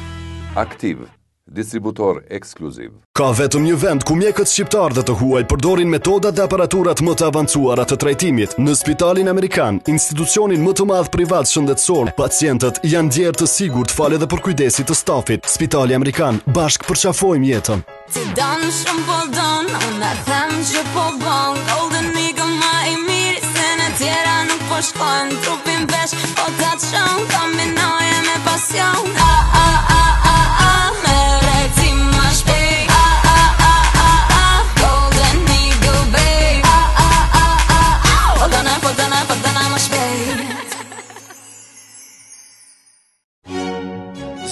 Aktiv, distributor ekskluziv. Ka vetëm një vend ku mjekët shqiptarë dhe të huaj përdorin metodat dhe aparaturat më të avancuara të trajtimit. Në Spitalin Amerikan, institucionin më të madh privat shëndetësor, pacientët janë ndjerë të sigurt falë edhe përkujdesit të stafit. Spitali Amerikan, bashkë përqafojmë jetën. Ti don shumë po don, unë e them që po bon Golden Eagle ma i mirë, se në tjera nuk po shkojnë Trupin vesh, po ta qon, kombinoje me pasion A, a, a, a, a, merre ti ma shpejt A, a, a, a, a, Golden Eagle babe A, a, a, a, a, po dona, po dona, po dona ma shpejt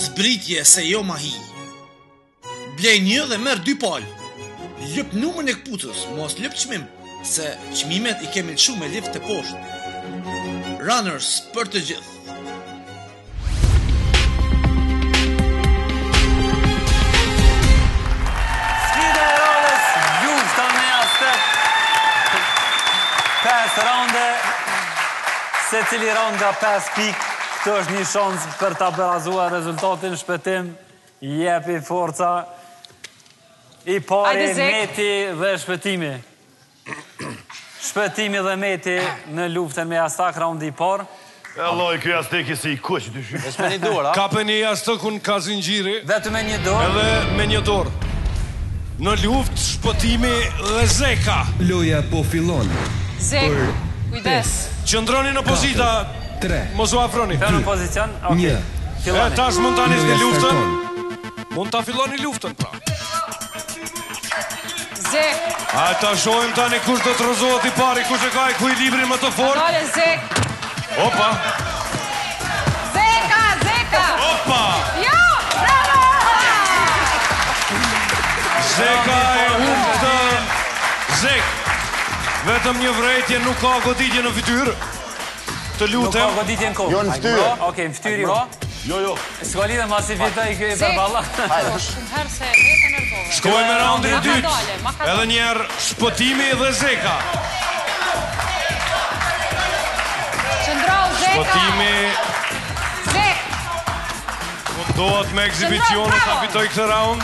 Zbritje se jo mahi. Blej një dhe merr dy palë. Lyp numrin e këpucës, mos lyp çmim, se çmimet i kemi lëshu me lift te poshtë. Runners për të gjithë. Sfida e radhës, lufta me jastëk. 5 raunde, secili raund nga 5 pikë. Këtu është një shans për ta barazuar rezultatin, Shpëtim, jepi forca. I pari Meti dhe Shpëtimi. Shpëtimi dhe Meti në luftën me jastak, raundi i parë. E lloj ky jasteki si i kuq dysh. Veç me një dorë, a? Kapeni jastëkun ka zinxhiri. Vetëm me një dorë. Edhe me një dorë. Në luftë Shpëtimi dhe Zeka. Loja po fillon. Zek, kujdes. Qëndroni në pozita, mos u afroni. Në pozicion, okej. E tash mund ta nisni luftën. Mund ta filloni luftën pra. Zek. A ta shohim tani kush do të rrëzohet i pari, kush e ka ekuilibrin më të fortë. Dale Zek. Opa. Zeka, Zeka. Opa. Jo, bravo. Zeka e humb këtë. Zek. Vetëm një vërejtje nuk ka goditje në fytyrë. Të lutem. Nuk ka goditje në kokë. Jo në fytyrë. Okej, në fytyrë jo. Jo, jo. S'ka lidhje masi fitoi ky për balla. Shumë herë se vetën e rëzove. Shkojmë me raundin e dytë. Edhe një herë Shpëtimi dhe Zeka. Qëndro Zeka. Shpëtimi. Zek. Mundohet me ekzibicione ta fitojë këtë raund.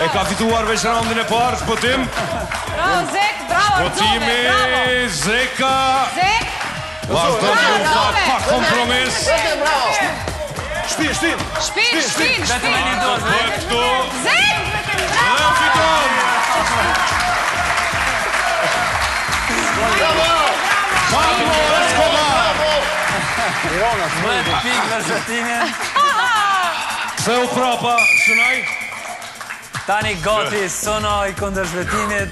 E ka fituar veç raundin e parë, Shpëtim. Bravo Zek, bravo Shpëtimi, Zeka. Zek. Vazhdon lufta pa kompromis. Shpin, shpin. Shpin, shpin, Vetëm me një dorë. Bëhet këtu. Zek! Dhe fiton. Bravo! Pablo Escobar. 10 pikë për Shpëtimin. Ktheu prapa, Sunaj. Tani gati Sunaj kundër Shpëtimit.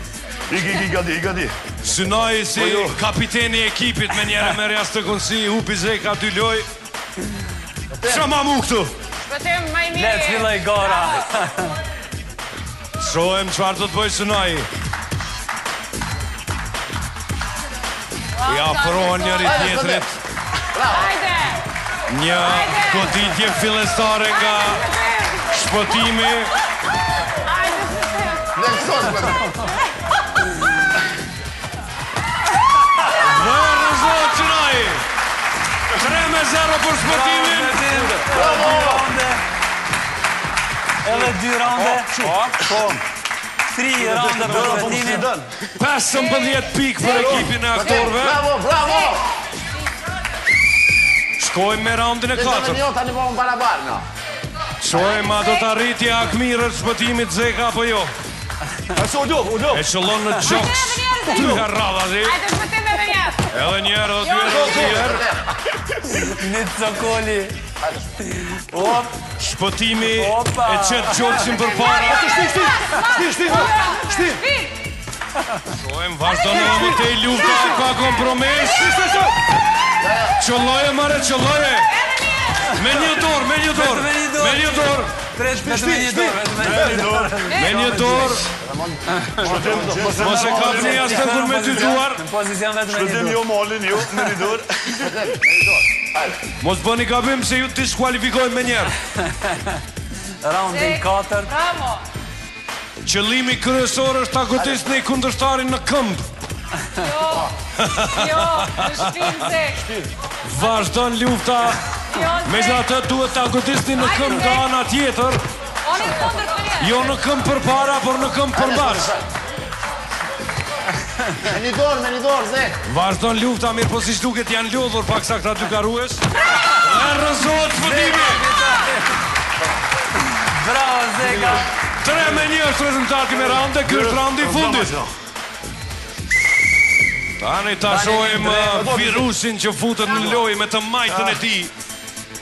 Ik, ik, ik, gati, ik, gati. Sunaj si Po jo. kapiteni i ekipit menjëherë merr jastëkun si hupi Zeka dy lojë. Qa ma mu këtu? Shpëtim, ma i miri. Le të filloj gara. Shohim çfarë do të bëjë Sunaj. I afrohen njëri tjetrit. Hajde! Një goditje fillestare nga Shpëtimi. Hajde, Shpëtim! Ne kësos, për. Dhe rrëzohet Sunaj. 3-0 për Shpëtimin. Bravo! Edhe dy raunde. Po, po. Tri raunde për Shpëtimin. 15 pikë për ekipin e aktorëve. Bravo, bravo! Shkojmë me raundin e katërt. Jo, tani po barabar, no. Shohim a do të arrijë t'i hakmerret Shpëtimit Zeka apo jo. A se u lodh, u lodh. E qëllon në gjoks. Dy herë radhazi. Hajde Shpëtim edhe një herë. Edhe një herë, edhe dy herë, edhe tri herë. Një cokoli. Op. Shpëtimi e qet gjoksin përpara. Shti, shti, shti, shti, shti. Shohim, vazhdon edhe më tej lufta pa kompromis. Qëlloje, more, qëlloje. Me një dorë, me një dorë. Me një dorë. Vetëm me një dorë, vetëm me një dorë. Me një dorë. Mos e kapni jastëkun me dy duar. Në pozicion vetëm me një dorë. Shpëtim jo malin, jo, me një dorë. Mos bëni gabim se ju diskualifikojmë menjëherë. Raundi i katërt. Bravo. Qëllimi kryesor është ta godisni kundërshtarin në këmbë. Jo, jo, në shpinë Zek. Vazhdon lufta. Jo, Zek. Megjithatë duhet ta godisni në këmbë nga ana tjetër. Jo në këmbë përpara, por në këmbë përmbas. Me një dorë, me një dorë, Zek. Vazhdon lufta, mirëpo siç duket janë lodhur paksa këta dy garues. Dhe rrëzohet Shpëtimi. Bravo, Zeka. 3 me 1 është rezultati me raunde, ky është raundi i fundit. Tani ta shohim virusin që futet në lojë me të majtën e tij.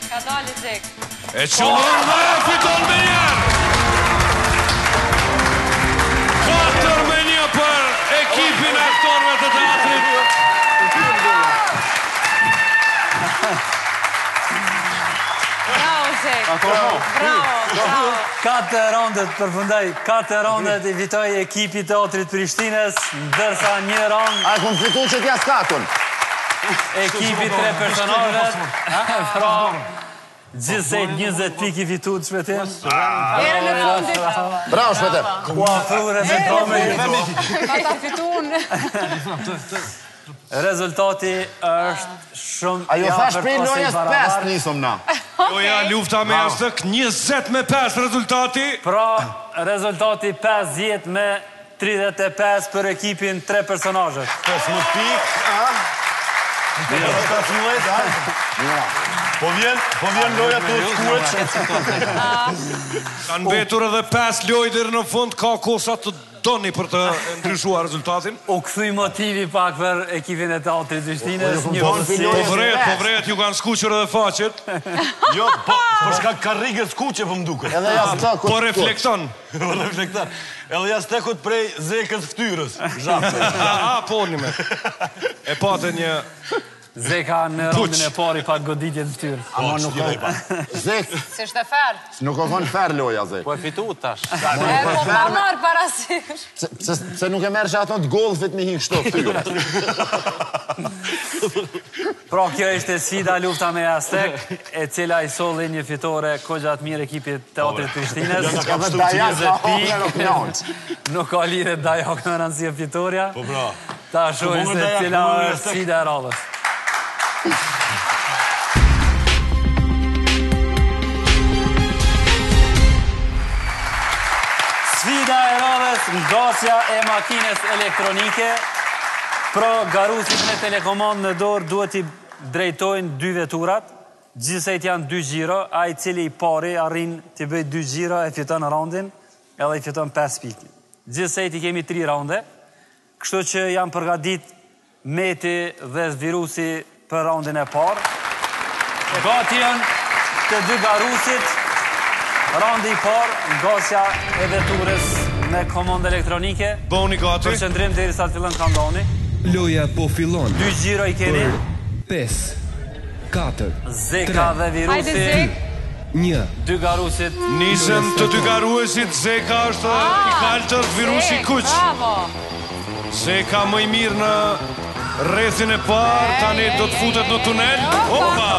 Ka dalë Zek. E qëllon dhe fiton menjëherë. 4 me 1 për ekipin e aktorëve të teatrit. Bravo, Zek. Bravo, bravo. Katër raundet përfundoj, katër raundet i fitoi ekipi i teatrit Prishtinës, ndërsa një raund A e kom fitu që t'ja skakun. ekipi tre personazhet. Pra, gjithsej 20 pikë i fitu të Shpëtim. Herën e fundit. Bravo, Shpëtim. U afrure me me Pa ta fitu unë. Rezultati është shumë Ajo i thash afërt prej ose i lojës 5 barabartë. nisëm na. Loja lufta me jastëk 20 me 5 rezultati. Pra, rezultati 50 me 35 për ekipin tre personazhet. 15 pikë, a? 17, a? Po vjen, po vjen loja të skueç. Kanë mbetur edhe 5 lojë deri në fund, ka kohë sa të doni për të ndryshuar rezultatin. U kthy motivi pak për ekipin e teatrit Prishtinës, një Po pozicion. vret, po vret, ju kanë skuqur edhe faqet. Jo, po, për shkak karrigës kuqe po më duket. Edhe jastëkut. Po reflekton. Po reflekton. Edhe jastëkut prej zekës fytyrës. Zhapë. A, po një me. E pate një Zeka në rondin e parë i pat goditje në fytyrë. Ama nuk ka... Zek, Se është e fer. nuk ka konë fer loja, Zek. Po e fitu tash. E, po pa marrë parasysh. Pse, pse nuk e merr që ato të golfit me hi kështu fytyrës? Pra kjo ishte sfida lufta me jastek, e cila i solli një fitore goxha të mirë ekipit teatrit Prishtinës. Edhe dajak ka hongër o knaqë. Nuk ka lidhje dajak me rëndësi e fitorja. Po pra. Ta shohim Po, se dajak, cila po, është jastek. sfida e radhës. Sfida e radhës, ngasja e makinës elektronike. Pra, garuesit me telekomandë në dorë duhet i drejtojnë dy veturat. Gjithsejt janë dy xhiro, ai i cili i pari arrin t'i bëj dy xhiro e fiton raundin, edhe i fiton 5 pikë. Gjithsejt i kemi 3 raunde, kështu që janë përgatit Meti dhe Virusi për raundin e parë. Gati janë të dy garuesit. Raundi i parë, ngasja e veturës me komandë elektronike. Bëuni gati. Përqendrim derisa të fillon countdowni. Loja po fillon. Dy xhiro i keni. Për 5 4 Zeka dhe Hajde, Virusi. Zek. 1 Dy garuesit. Nisën të dy garuesit, Zeka është i kaltër, Virusi Zek, kuq. Bravo. Zeka më i mirë në rrethin e parë, tani do të futet në tunel. Opa!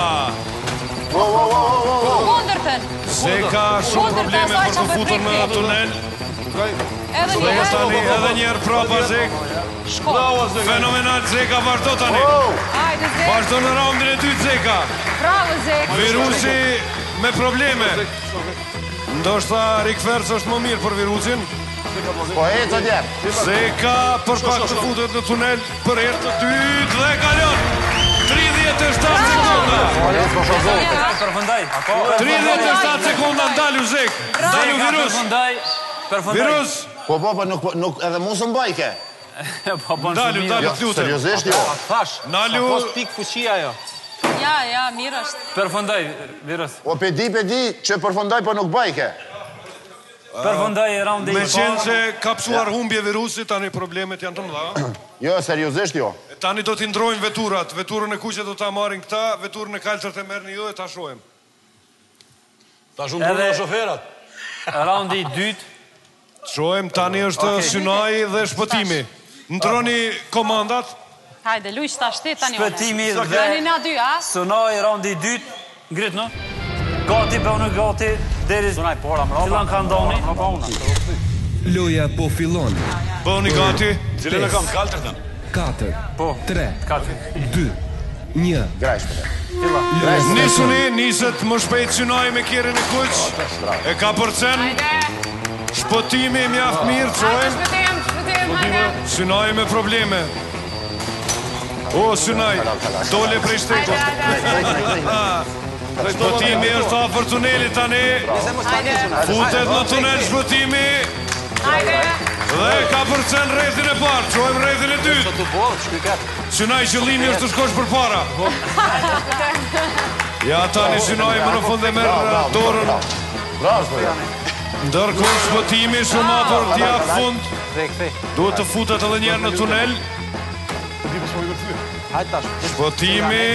Kundërtën. Zeka shumë Kundër të probleme asaj për që të futur në po tunel. Edhe një Dhe herë. tani edhe një herë prapa Zek. Shko. Fenomenal Zeka vazhdo tani. Hajde, Zek. Vazhdo në raundin e dytë Zeka. Bravo, Zek. Virusi me probleme. Ndoshta rikthers është më mirë për virusin. Po ecë dje. Zeka për pak të futet në tunel për herë të dytë dhe kalon. 37 sekonda. Përfundoj. 37 sekonda ndalu Zek. Ndalu virus. Përfundoj. Përfundoj. Virus. Po po po nuk nuk edhe mu s'më bajke. Po bën Ndalu, shumë ndalu, mirë. të lutem. Seriozisht jo. Thash, Ndalu. sa pos pik fuqia ajo. Ja, ja, mirë është. Përfundoj, virus. Po pe di, pe di që përfundoj po nuk bajke. Përfundoj raundi i Me parë. qenë se ka pësuar humbje virusi, tani problemet janë të mëdha. Jo, seriozisht jo. E Tani do t'i ndrojmë veturat. Veturën e kuqe do ta marrin këta, veturën e kaltërt e merrni ju e ta shohim. Ta shumë ndrojnë Edhe- edhe shoferat. Raundi i dytë. Shohim tani është Okej. Synaj dhe Shpëtimi. Ndroni komandat. Hajde, luj tash ti tani unë. Shpëtimi dhe Tani na dy, a? Sunaj raundi i dytë. Ngrit no. Gati bënu gati deri Sunaj, pora mrapa. Fillon kandoni. Mrapa una. Loja po fillon. Bëni gati. Cilën e kam të kaltërtën? 4, Po. 3, Katër. 2, 1. Grajsh po. Nisuni, niset më shpejt Synaj me kjerën e kuq. E ka përcen. Hajde. Shpëtimi mjaft mirë, Hajde, çojmë. shpëtim, shpëtim, hajde. Synaj me probleme. O, Synaj, dole prej shtetit. Hajde, hajde. Shpëtimi është afër tunelit tani. Hajde. Futet në tunel shpëtimi Hajde. dhe ka përcen rrethin e parë. Çojmë rrethin e dytë. Të bolë, shkuj këtë. Synaj qëllimi është të shkosh përpara. Ja tani Synaj më në fund e merr dorën. Bravo, shpëtim. Ndërkohë shpëtimi shumë afër t'i jap fund. Kthej, kthej. Duhet të futet edhe një herë në tunel. Hajde tash. Shpëtimi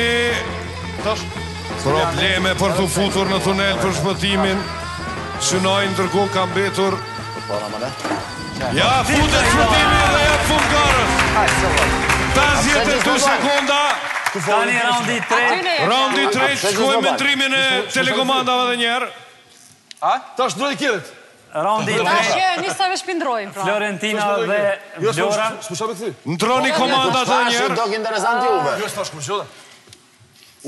Probleme për të futur në tunel për shpëtimin. Synaj ndërkohë ka mbetur. Para më ne. Ja futet shpëtimi dhe jap fund garës. 52 sekonda. Tani raundi i tretë. Raundi i tretë, shkojmë me ndrimin e telekomandave edhe një herë. Tash ndroj kjerët. Raundi i Tash tretë. jo, nisa veç pindrojmë pra. Florentina dhe Jo, Vlora. s'po me kthy. Ndroni komandat edhe një Tash herë. dok interesant juve. Jo, s'tash ku gjë.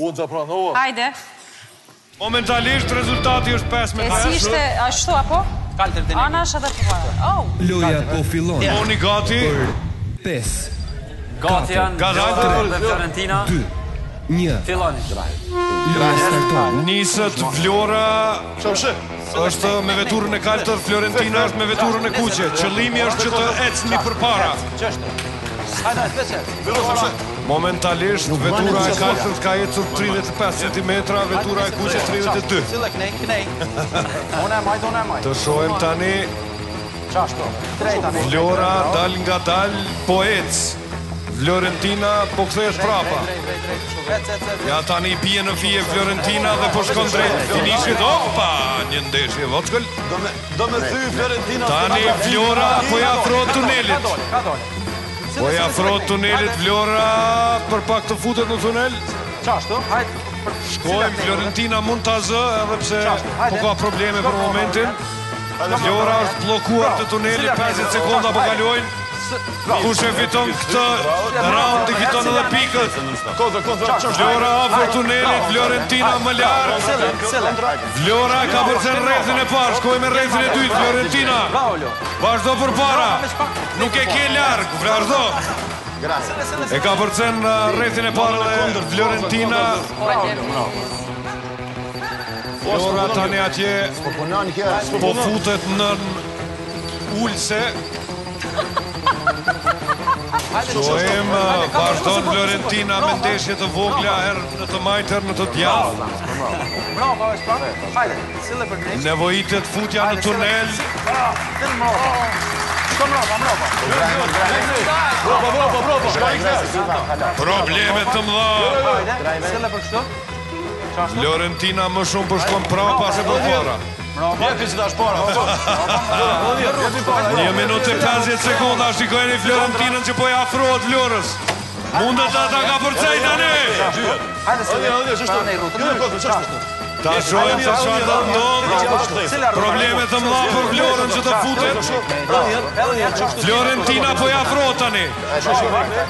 Unë ta pranova. Hajde. Momentalisht rezultati është 5 me E si 5. ishte ashtu apo? Kaltër të Anash edhe përpara. Oh. Loja po fillon. Oni gati. Për 5, Gati janë Gati, Vlora dhe Florentina. 2, 1. Filloni. Loja starton. Nisët Vlora Shamshe. është me veturën e kaltër, Florentina është me veturën e kuqe. Qëllimi është që të ecni përpara. Qështë. Hajde, hajde, veç ec. Momentalisht vetura e kaltër ka ecur 35 cm, vetura e kuqe 32. Sille knej, knej. Unë e majt, unë e majt. Të shohim tani Qashtu. Drejt tani. Vlora dal nga dal po ec. Florentina po kthehet prapa. Drejt, drejt, drejt. Kështu, Ec, ec, ec. Ja tani bie në fije Florentina dhe po shkon drejt finishit. Opa, një ndeshje vockël. Do me, do me thy Florentina. Tani Vlora po i afrohet tunelit. Ka dole, ka dole. Po i afrohet tunelit Vlora për pak të futet në tunel. Qashtu, hajde. Shkojmë, Florentina mund ta zë edhe pse po ka probleme për momentin. Vlora është bllokuar te tuneli, 50 sekonda po kalojnë. Kush e fiton këtë round i fiton edhe pikët. Kontra, kontra. Vlora afër tunelit, Florentina më larg. Sille, sille. Vlora ka përcen rrethin e parë, shkoj me rrethin e dytë, Florentina. Bravo, Leo. Vazhdo përpara. Nuk e ke larg, vazhdo. E ka përcen rrethin e parë dhe Florentina. Vlora tani atje Po punon kjo. po futet në ulse. Shohim, vazhdon Florentina me ndeshje të vogla, herë në të majtë, herë në të djathtë. Bravo, veç pak. Hajde, sille për drejt. Nevojitet futja në tunel. Sille mbrapa. Shko mbrapa, mbrapa. Bravo, bravo, bravo. Probleme të mëdha. Hajde, sille për kështu. Qashtu. Florentina më shumë po shkon prapa se përpara. Mbrapa. Jepi që tash para. Një minutë e 50 sekonda, shikojeni Florentinën që po i afrohet Vlorës. Mundet ata ka përcej tani. Hajde, sille. Hajde, hajde, Pra, nej, rrugën. Jo, kontra, çashtu. Ta shohim se çfarë do ndodh. Sille rrugën. Probleme të mëdha për Vlorën që të futet. Edhe një herë qashtu. Florentina po i afrohet tani.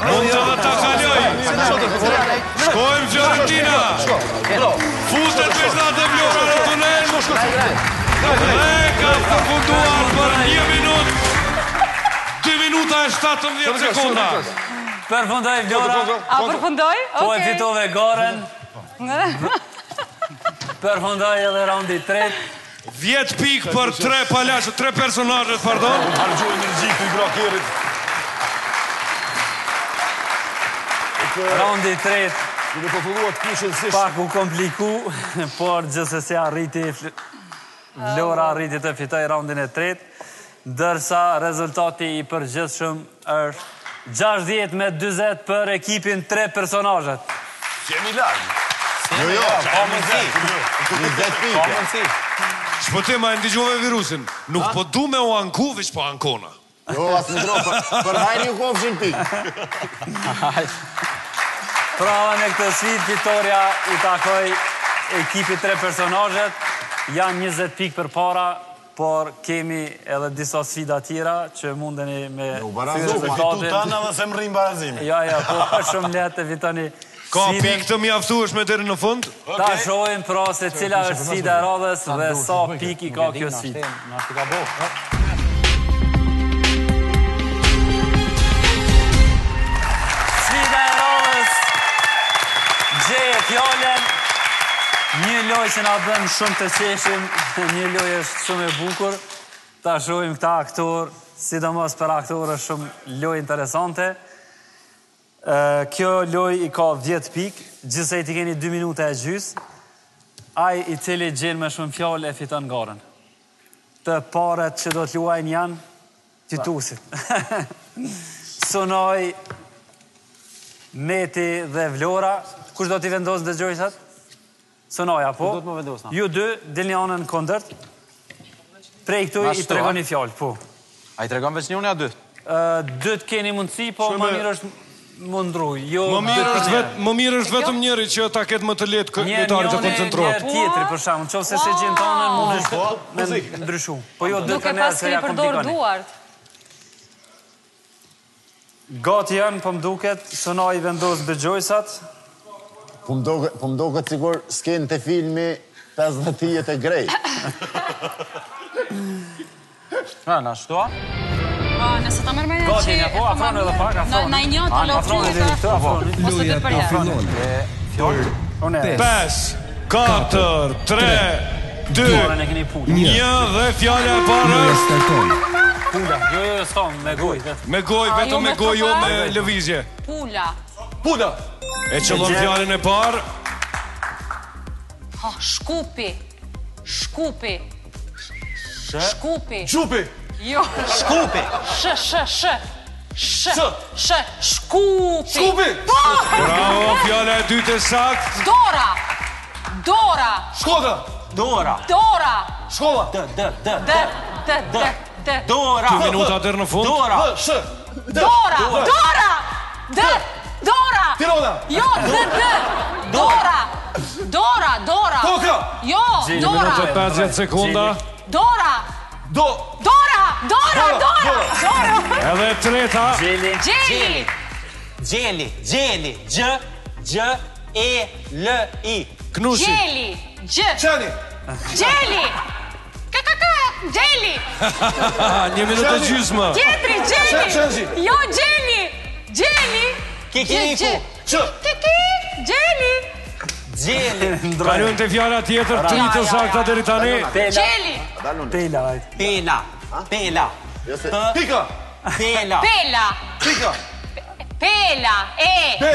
Mund të dhe ta kaloj. Shkojmë Florentina. Futet me shtatë Vlora në tunel. Dhe ka përfunduar për një minutë. 2 minuta e 17 sekonda. Përfundoi Vlora. A përfundoi? Po e fitove garën. Përfundoi edhe raundi i tretë. 10 pikë për tre palaço, tre personazhet, pardon. Harxhu energji të i brakerit. Raundi i tretë. Duke po filluar të kuqen si Pak u kompliku, por gjithsesi arriti Vlora arriti të fitojë raundin e tretë, ndërsa rezultati i përgjithshëm është 60 me 40 për ekipin tre personazhet. Jemi larg. Jo, jo, ka mundësi. 20 Ka pikë. mundësi. Shpëtim, a e ndigjove virusin? Nuk po du me u anku, veç po ankona. Jo, as më dro, për, për hajnë ju kofshin pikë. Pra edhe në këtë sfidë fitoria i takoi ekipit tre personazhet, janë 20 pikë përpara, por kemi edhe disa sfida tjera që mundeni me u barazu, thy ma. rezultatin. Tu tanë edhe se më rrim barazimin. Jo, jo, po është shumë lehtë e fitoni Ka sfidën. pikë të mjaftueshme deri në fund? Ta shohim pra se cila është sfida e radhës dhe sa pikë i ka kjo sfidë. Na është i ka bo. Sfida e radhës gjeje fjalën. Një lojë që na bën shumë të qeshim, një lojë është shumë e bukur. Ta shohim këta aktor, sidomos për aktorë është shumë lojë interesante. Ë, Kjo lojë i ka 10 pikë, gjithsej ti keni 2 minuta e gjys. Ai i cili gjen më shumë fjalë e fiton garën. Të parët që do të luajnë janë fituesit. Sunaj, Meti dhe Vlora. Kush do t'i vendosë dëgjojsat? Sunaja, po? Do të më vendos, na. Ju dy, dilni anën kundërt. Prej këtu Na i shto, tregoni a? fjalë, po. A i tregon veç njëri a dy? Ë, dy të keni mundësi, po më mirë është më ndruj. Jo, Më mirë dy është për vet, më mirë është vetëm njëri që ta ketë më të lehtë kë- Një lojtari të njëri, koncentrohet. një tjetri për shembull, nëse se gjen tonën mund të me ndryshu. Po jo dy Nuk e për njerë pas se keni ja përdor komplikoni. duart. Gati janë, po më duket, Sunaj vendos dëgjojsat. Po më duket, po më duket sikur skenë të filmi 50 hijet e Grey. Na, na shto? Po, nëse ta merr mendja që Gati, po, e po afroni ma edhe mirë. pak, afroni. Na na i një të Afroni deri këtu, afroni. Ose dy Loja për po herë. fillon. Unë e 5, 4, 3, 2, Dorën e keni pulë. 1 dhe fjala e parë Loja është starton. Pula. Jo, jo, jo, s'ka, me gojë, vetëm. me gojë, A, vetëm jo me me gojë, jo topa? me lëvizje. Pula. Pula. E qëllon fjalën e parë. Ha, shkupi. Shkupi. Shkupi. Gjupi. Jo. Shkupi. Sh, sh, sh. Sh. Sh. Shkupi. Shkupi. Po! Bravo, fjala e dytë e saktë. Dora. Dora. Shkodra. Dora. Dora. Shkolla. D, D, D, D, D, D, D. Dora. 2 minuta deri në fund. Dora. D, Sh. D. Dora. Dora. D. Dora. Tirana. Jo, D, D. Dora. Dora, Dora. Toka. Jo, Dora. Minutë e 50 sekonda. Dora. Do. Dora, Dora, Dora, Dora. Edhe e treta. Gjeli. Gjeli. Gjeli, gjeli, Gj, Gj, E, L, I. Knushi. Gjeli. Gj. Qeni. Gjeli. K k k. Gjeli. Një minutë e gjysmë. Tjetri, gjeli. Qenzi. Jo, gjeli. Gjeli. Kikiriku. Gj, Q. Ki ki. Gjeli. Gjeli. Kalojmë te fjala tjetër, tri të sakta deri tani. Pela. Gjeli. Pela, hajt. Pela. Pela. Jo se P, Pika. Pela. Pela. Pika. Pela. E. Pe.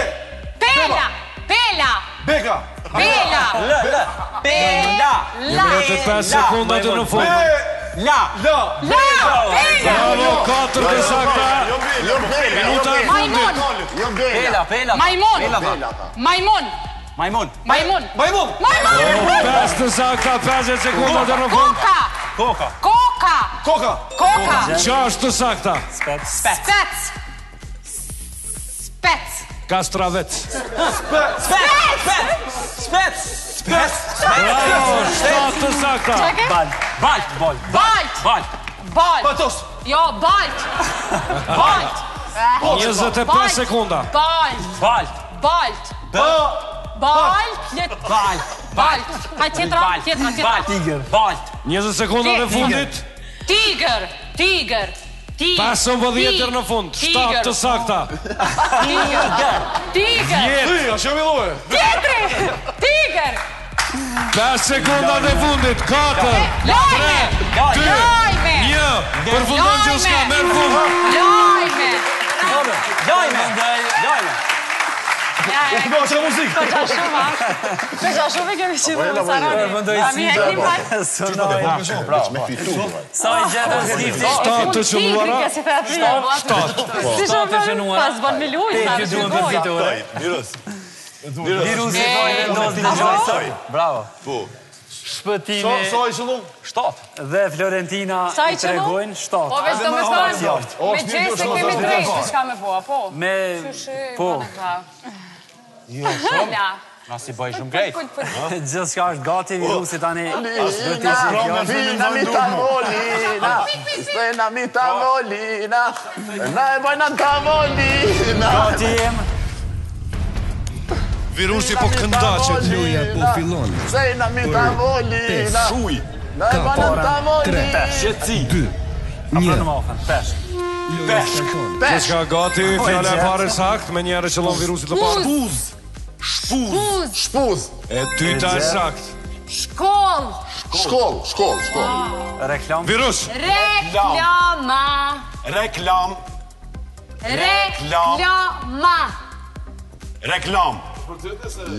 Pela. Pela. Beka. Pela. L, L. Pela. Një minutë e 5 sekonda deri në fund. Pe. La. La. La. Pela. Bravo, katër të sakta. Jo jo bela, jo Minuta e bela. fundit. Jo bela. Pela, pela. Majmun. Pela, tha. Bela tha. Majmun. Majmun. Majmun. Majmun. Majmun. 5 të sakta, 50 sekonda deri në fund. Koka. Koka. Koka. Koka. Koka. 6 të sakta. Spec. Spec. Spec. Spec. Kastravec. Spe. Spec. Spec. Spec. Spec. Bravo, 7 të sakta. Çka? Bal. Balt. Bal. Balt. Balt. Balt. Patos. Jo, balt. Balt. 25 sekonda. Balt. Balt. Balt. Ba. Balt. Let. Balt. Balt. Ha tjetra, Balt. tjetra, tjetra. Balt. Tigër. Balt. 20 sekondat e fundit. Tigër. Tigër. 15 deri në fund, 7 të sakta. Tigër. Tigër. 10. A shumë i lloje. Tjetri. Tigër. 5 sekondat e fundit, 4, 3, 2, 1, përfundon gjithçka, merr fund. Lajme. Lajme. Lajme. U këndo që muzikë. Po qa shumë, a? Po qa shumë e kemi qitë në sarani. Përfundoi A mi e sfida. kemi pak? Sunaj. Veç me fitu. Sa i gjetën skifti? 7 të qëlluara. Tigri, si the aty. 7. Si Shtatë të shumë shënuara. pas bën me lujt, Tetë sa ju të duhen për shpjegoj. fitore. Virus. Virusi po i vendos dëgjoj sot. Bravo. Po. Shpëtimi Sa sa i qëllon? 7. dhe Florentina Sa i i qëllon? tregojnë 7. Po veç do me thonë, O, me është mirë, gjeste është kemi mirë, drejt, është diçka me po, apo? Me Qysh e, po, Jo, shumë. La. Na si bëj shumë grejt. Pul, pul, pul. gjithçka është gati, virusi tani duhet të ishte fjalë. Fina mi tavolina, Stena mi tavolina, na e bojna në tavolina. Gati jem. Virusi po këndaqet. Loja po fillon. Stena mi tavolina, Shuj. na e bojna në tavolina. Qetësi. 2 Afro 1 në mafën, peshk. Peshk. Gjithçka gati, fjala e parë e saktë, me njëherë qëllon virusi të parë. Shpuz. Shpuz. Puz, Shpuz, E dyta e saktë. shkoll, shkoll, shkoll, shkoll. Reklam. Virus. reklama, Reklam. reklama, Reklam.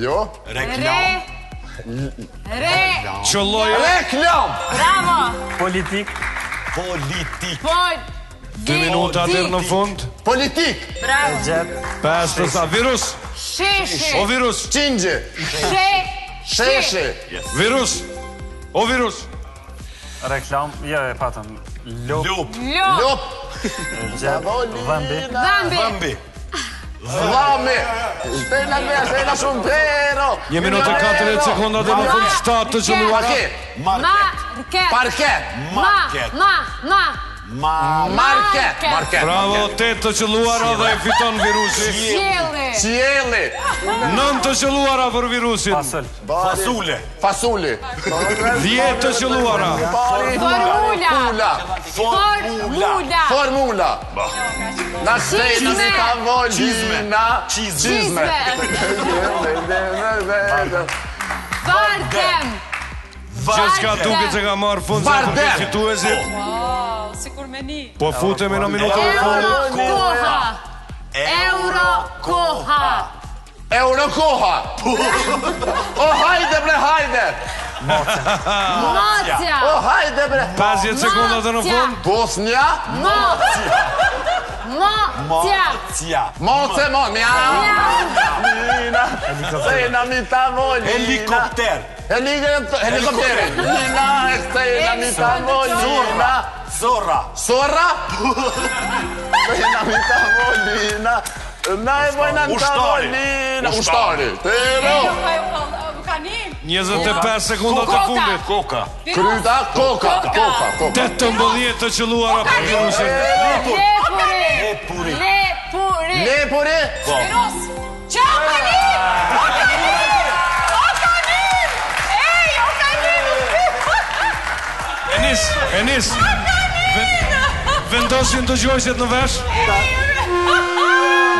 Jo. Reklam. re, re, Qëlloj Reklam! bravo, Politik. Politik. pol, 2 minuta deri në fund. Politik, bravo, Gjet. 5 të sa. Virus. sheshi, O virus. qingje, she, sheshi, Virus. O virus. Reklam. Jo, e patëm. Lop. Lup. lop, lop, Gjet. Dhëmbi. dhambi, Dhëmbi. dhami, stena me, stena shumë pero. 1 minutë e 40 sekonda deri në fund. 7 të qëlluara. Parke, market, parke, ma, Market. ma, ma, Ma. market, market. Bravo, 8 të qëlluara dhe e fiton virusi. qielli, Qielli, 9 të qëlluara për virusin. Fasol. Fasule. fasuli, 10 të qëlluara. Formula. Formula, formula, formula. Na stena mi tavolina, Çizme. çizme. vardem, Gjithçka duket se ka marrë fund sa për Vardem. fituesit. Wow, sikur me një. Po futemi në minutën e fundit. Euro koha. Euro koha. Eurokoha. O hajde bre, hajde. Macja. O hajde bre. 50 sekonda deri në fund. Bosnja, Macja. Macja. Cia. Moce, mo, mja. Nina, Stena mi tavolina. Helikopter. Helikopter. Helikopteri. Nina, stena mi tavolina. Zorra. Zorra? Stena mi tavolina. Na e bojna në Ushtari. tavolina. Ushtari. Tero. Ka një. 25 sekonda të Koka. fundit. Koka. Kryta, koka, koka, koka. 18 të qëlluara për virusin. Lepuri. Lepuri. Lepuri. Lepuri. Virus. Qa, o kanin! O kanin! O kanin! Ej, o kanin! E nis, e nis. Vendosin dëgjuesit në vesh.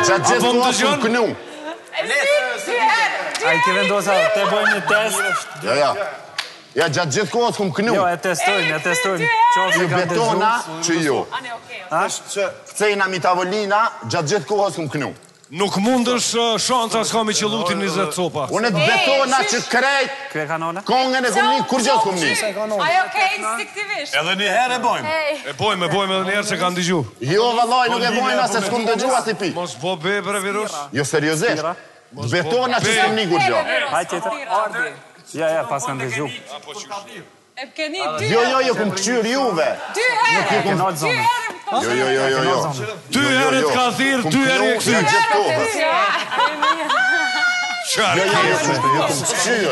Gjatë gjithë Apo më kohës dëgjon? kum kënu. A i ke vendosur të bëjmë një test? Jo, jo. Ja, gjatë gjithë kohës kum kënu. Jo, e testojmë, e testojmë. Qoftë Ju se kanë betona dëgjuar. që jo. Ane, okej. Kcejna mi tavolina, gjatë gjithë kohës kum kënu. Nuk mundësh uh, shanca s'ka mi qëlluti 20 copa. Unë të betona që krejt Ky e ka nona? kongën e kum një, kur gjë s'kum një. Ajo ke instinktivisht. Edhe një herë e bojmë. Ej. E bojmë, e bojmë edhe një herë se kanë dëgju. Jo, vallaj, nuk e bojna se s'kum dëgju asnjë pikë. Mos bo be bre virus. Jo, seriozisht. Të betona që s'kum një kur gjë. Hajde tjetër. Ja, ja, pas kanë dëgju. E keni dy Jo, jo, jo, kum këqyr juve. Dy herë. Nuk ju kum... Kënaq Dy zonën. herë. Jo, jo, jo, jo, jo. Dy Jo, jo, herë jo. të ka thirr, Kum dy herë e knu kthy. gjatë gjithë kohës. Çfarë? Jo, jo, jo, kum- jo, kum këqyr.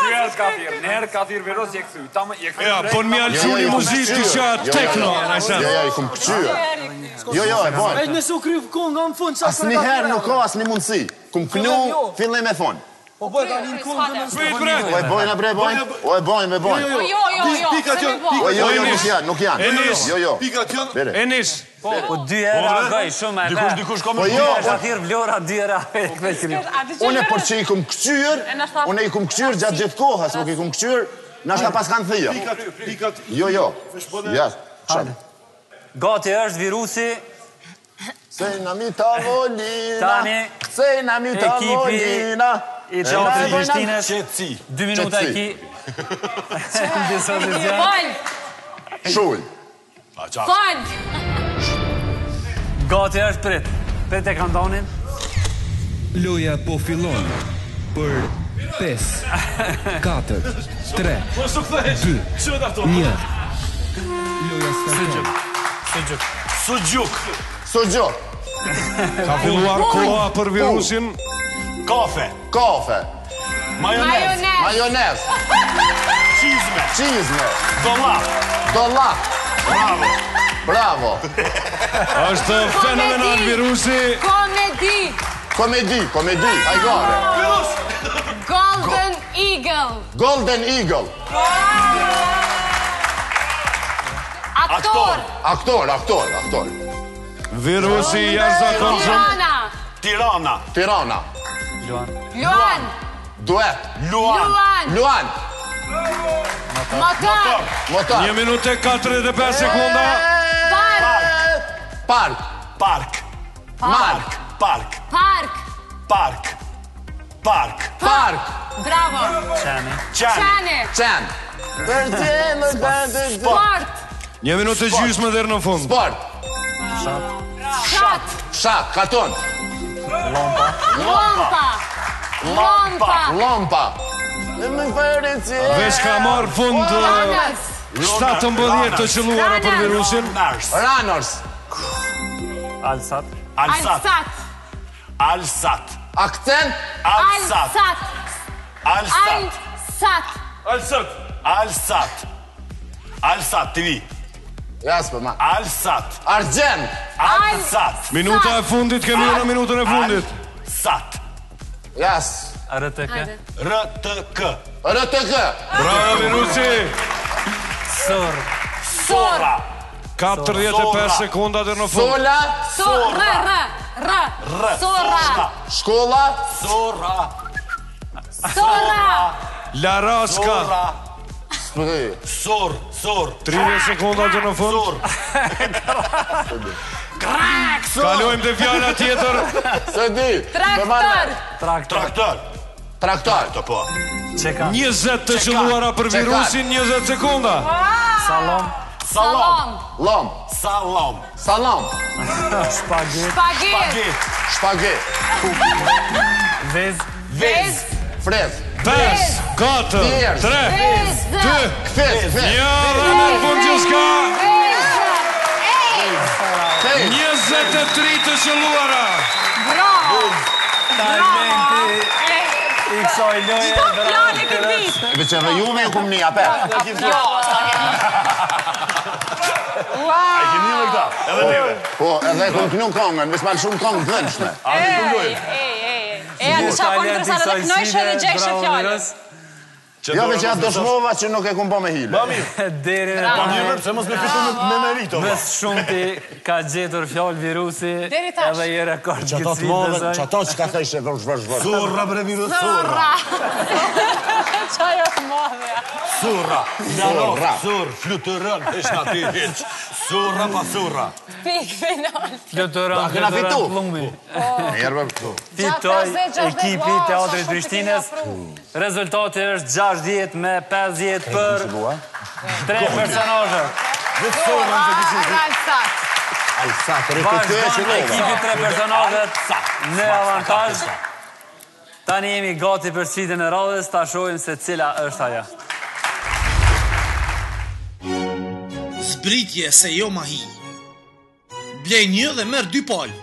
Dy herë ka thirr, një herë ka thirr virus je kthy. Tam je kthy. Ja, po mi Jo, jo, alçuni jo, kum muzikë këqyr. që Jo, jo, tekno, jo. na Jo, jo, i kum këqyr. Jo, jo, e bojnë. Veç nëse u kry konga në fund, çfarë Asnjëherë nuk ka asnjë mundësi. Kum knu, fillim e fund. Po po e ka një kohë Prit, prit. O e bojnë, bre, bojnë. O e bojnë, e bojnë. Jo, jo, jo, Pikat se janë, mi bo. O jo, jo, nuk janë, nuk janë. Enis. Jo, jo. Pikat janë. Bere. Enis. Po, po dy herë reagoj, shumë e Dikush, dikush ka me Po Dy jo, herë ka thirrë Vlora, dy herë reagoj. Unë për që i kum këqyr, unë i kum këqyr gjatë gjithë kohës, nuk i kum këqyr, nashta pas kanë thija. Pikat, pikat. Jo, jo. Ja, çfarë? Gati është virusi, Sejna mi tavolina. Tani, Sejna mi ekipi tavolina. i Teatrit Prishtinës. Qetësi. Dy minuta e ki. Në dispozicion. Fal, Shul. A, qa? fal. Gati është prit. Prit e kandonin. Loja po fillon për 5 4 3 Mos u kthehesh. 2 Ço ato? 1 Loja starton. Suxhuk. Suxhuk. Suxhuk. Ka filluar koha për virusin. Kafe. Kafe. Majonez. Majonez. Majonez. Çizme. Çizme. Dollap. Dollap. Bravo. Bravo. Është fenomenal virusi. Komedi. Komedi, komedi. Hajgare. Golden Eagle. Golden Eagle. Aktor. Aktor, aktor, aktor. Virusi i jashtëzakonshëm. Tirana. Tirana. Tirana. Luan. Luan. Duet. Luan. Luan. Luan. Motor. Motor. 1 minutë e 45 sekonda. Park. Park. Park. Mark. Park. Park. Park. Park. Park. Bravo. Qeni. Qeni. Qeni. Qen. Sport. 1 minutë e gjysmë deri në fund. Sport. Shat. Shat. Katon. Lompa. Lompa. Lompa. Veç ka marrë fund eh, Runners. 17 të qëlluara për virusin. Runners. Runners. Alsat. Alsat. Alsat. Alsat. Akcent. Alsat. Alsat. Alsat. Alsat. Alsat. Alsat. Alsat TV. Jas për ma. Alsat. Argjend. Alsat. Minuta e fundit, kemi në minutën e fundit. Alsat. Jas. RTK. RTK. RTK. Bravo virusi. Sor. Sora. 45 sekonda deri në fund. Sola. So, r, r, r, R. Sora. Shkolla. Sora. Sora. Laraska. Sora. S'pëdhe. Sor. Sor. 30 sekonda deri në fund. Sor. Kalojmë te fjala tjetër. Se di. Traktor. Traktor. Traktor. Traktor. Të po. Çeka. 20 të qëlluara për virusin, 20 sekonda. Salon. Salom. Lom. Salom. Salam. Shpaget. Spaget. Paget. Shpaget. Vez. Vez. Frez. 5, 4, 3, Vez. 2, Kfez. Kfez. 1 dhe në fund gjithçka. Kfez. 23 të qëlluara. Bravo. Talenti i kësaj loje. Çdo fjalë e ke ditë. E veç edhe juve ju kum një, ape? Jo, sa kemi. A i kemi një me këta? Edhe neve. Po, edhe kum knu kongën, veç ma shumë kongë të dhënshme. A të këndojmë? Ej, ej, ej. E, atë qa po ndërsa edhe knojshe edhe gjejshe fjalën. Jo, veç ja dëshmova që nuk e kum bo me hile. Ba mirë. Deri në Ba mirë, bre, pse mos me fitu me, me merito? Më së shumti ka gjetur fjalë virusi Deri tash. edhe je rekord Që ato këtë të sfidë madhe, besoj. që ato që ka thëshe, vërsh, vërsh, vërsh. Surra bre virus, surra. Qa jo të madhe. Surra. Surra. Sur, fluturën, hiç na ty hiç. Surra pa surra. Pik final. Fluturon, A kena fluturon fitu? plumbi. Mirë, bre, këtu. Fitoi 50, 60, ekipi i wow, Teatrit sa shumë Prishtinës. të kemi Rezultati është 60 me 50 për Qëllua? tre personazhe. Vetë surrën që kishin. Alsat. Alsat, RTK e Vazhdon qëllova. ekipi tre personazhet në avantazh. Tani jemi gati për sfidën e radhës, ta shohim se cila është ajo. Zbritje se jo mahi. Blej një dhe merr dy palë.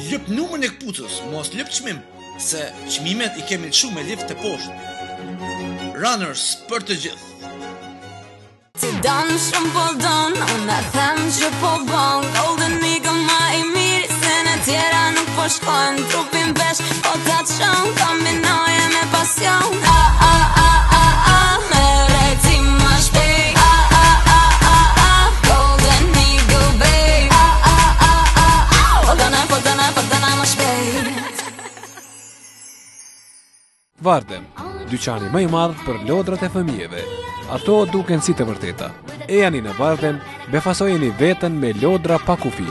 Lyp numrin e këpucës, mos lyp çmim, se çmimet i kemi lëshu me lift të poshtë. Runners për të gjithë. Ti don shumë po don, unë e them që po bon Golden Eagle ma i mirë, se në tjera nuk po. po shkojmë Trupin vesh, po ta qon Kombinoje me pasion A, a, a, a, a Mere ti ma shpejt A, a, a, a, a Golden Eagle, babe A, a, a, a, a Po dëna, po dëna, po dëna ma shpejt Vardem, dyqani më i madh për lodrat e fëmijëve. Ato duken si të vërteta. Ejani në Vardem, befasojeni veten me lodra pa kufi.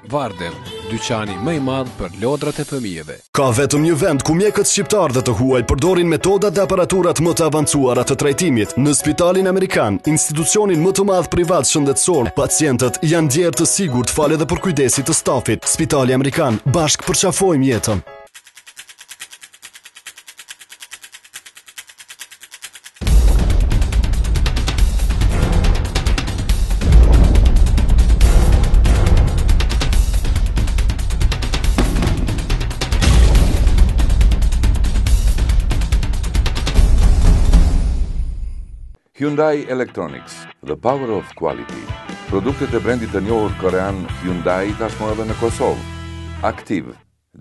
Vardem, dyqani më i madh për lodrat e fëmijëve. Ka vetëm një vend ku mjekët shqiptarë dhe të huaj përdorin metodat dhe aparaturat më të avancuara të trajtimit. Në Spitalin Amerikan, institucionin më të madh privat shëndetësor, pacientët janë ndjerë të sigurt falë edhe përkujdesit të stafit. Spitali Amerikan, bashkë përqafojmë jetën. Hyundai Electronics, the power of quality. Produktet e brendit të njohur korean Hyundai tashmë edhe në Kosovë. Aktiv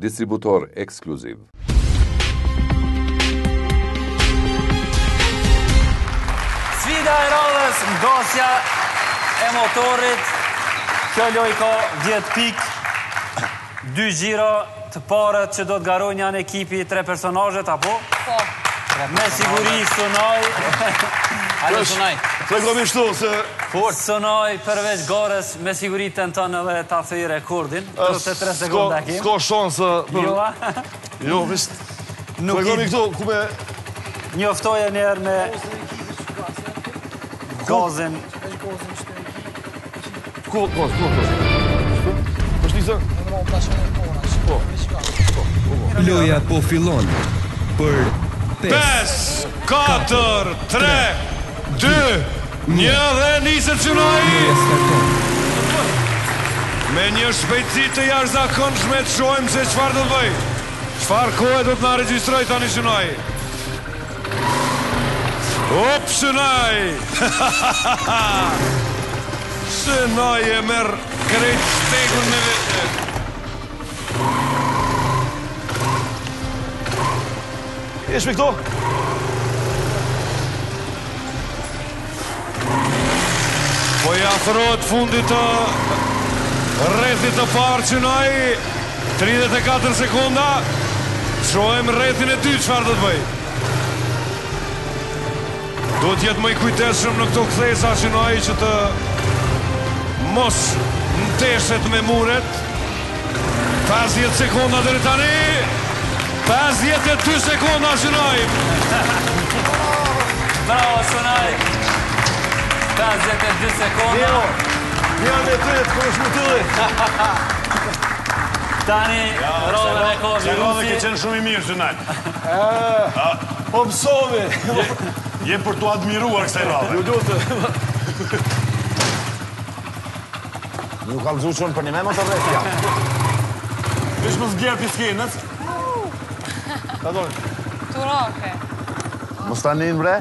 Distributor ekskluziv. Sfida e radhës, ngasja e motorit. Kjo lojë ka 10 pikë. Dy xhiro të parët që do të garojnë janë ekipi i tre personazhet apo? Po. Me siguri Sunaj. Hajde Sunaj. Tregomi shtu se Fort. Sunaj përveç garës me siguri tenton edhe ta thyejë rekordin. 33 sekonda kim. S'ka shanse për... Jo, a? Jo, veç... Nuk Tregomi i- këtu, ku me... Njoftoje një herë me gazin. Ku, gaz, ku, gaz? Po shtisë? Po. Loja po fillon për 5, 4, 3, 2, Një dhe niset Synaj! Me një shpejtësi të jashtëzakonshme të shohim se çfarë do të bëjë. Çfarë kohe do të na regjistrojë tani Synaj? Op Synaj! Synaj e merr krejt shtegun me vete. Ishmi këto? Po i afrohet fundit të rrethit të parë Synaj 34 sekonda Shohim rrethin e dytë çfarë do të bëjë Duhet të jetë më i kujdesshëm në këto kthesa Synaj që të mos ndeshet me muret 50 sekonda deri tani. 52 sekonda Synaj. Bravo Sunaj. 52 sekonda. Jo. Një me tryet, kur është më tylli. Tani radhën e ka Sa radhë ke virusi. qenë shumë i mirë, Synaj. Po mësovi. Je për t'u admiruar kësaj radhe. Ju lutem. Ju kallëzu që unë për një me motorret jam. Veç mos bjer pi skenës. Ta dojnë. Turake. Mos ta nin bre?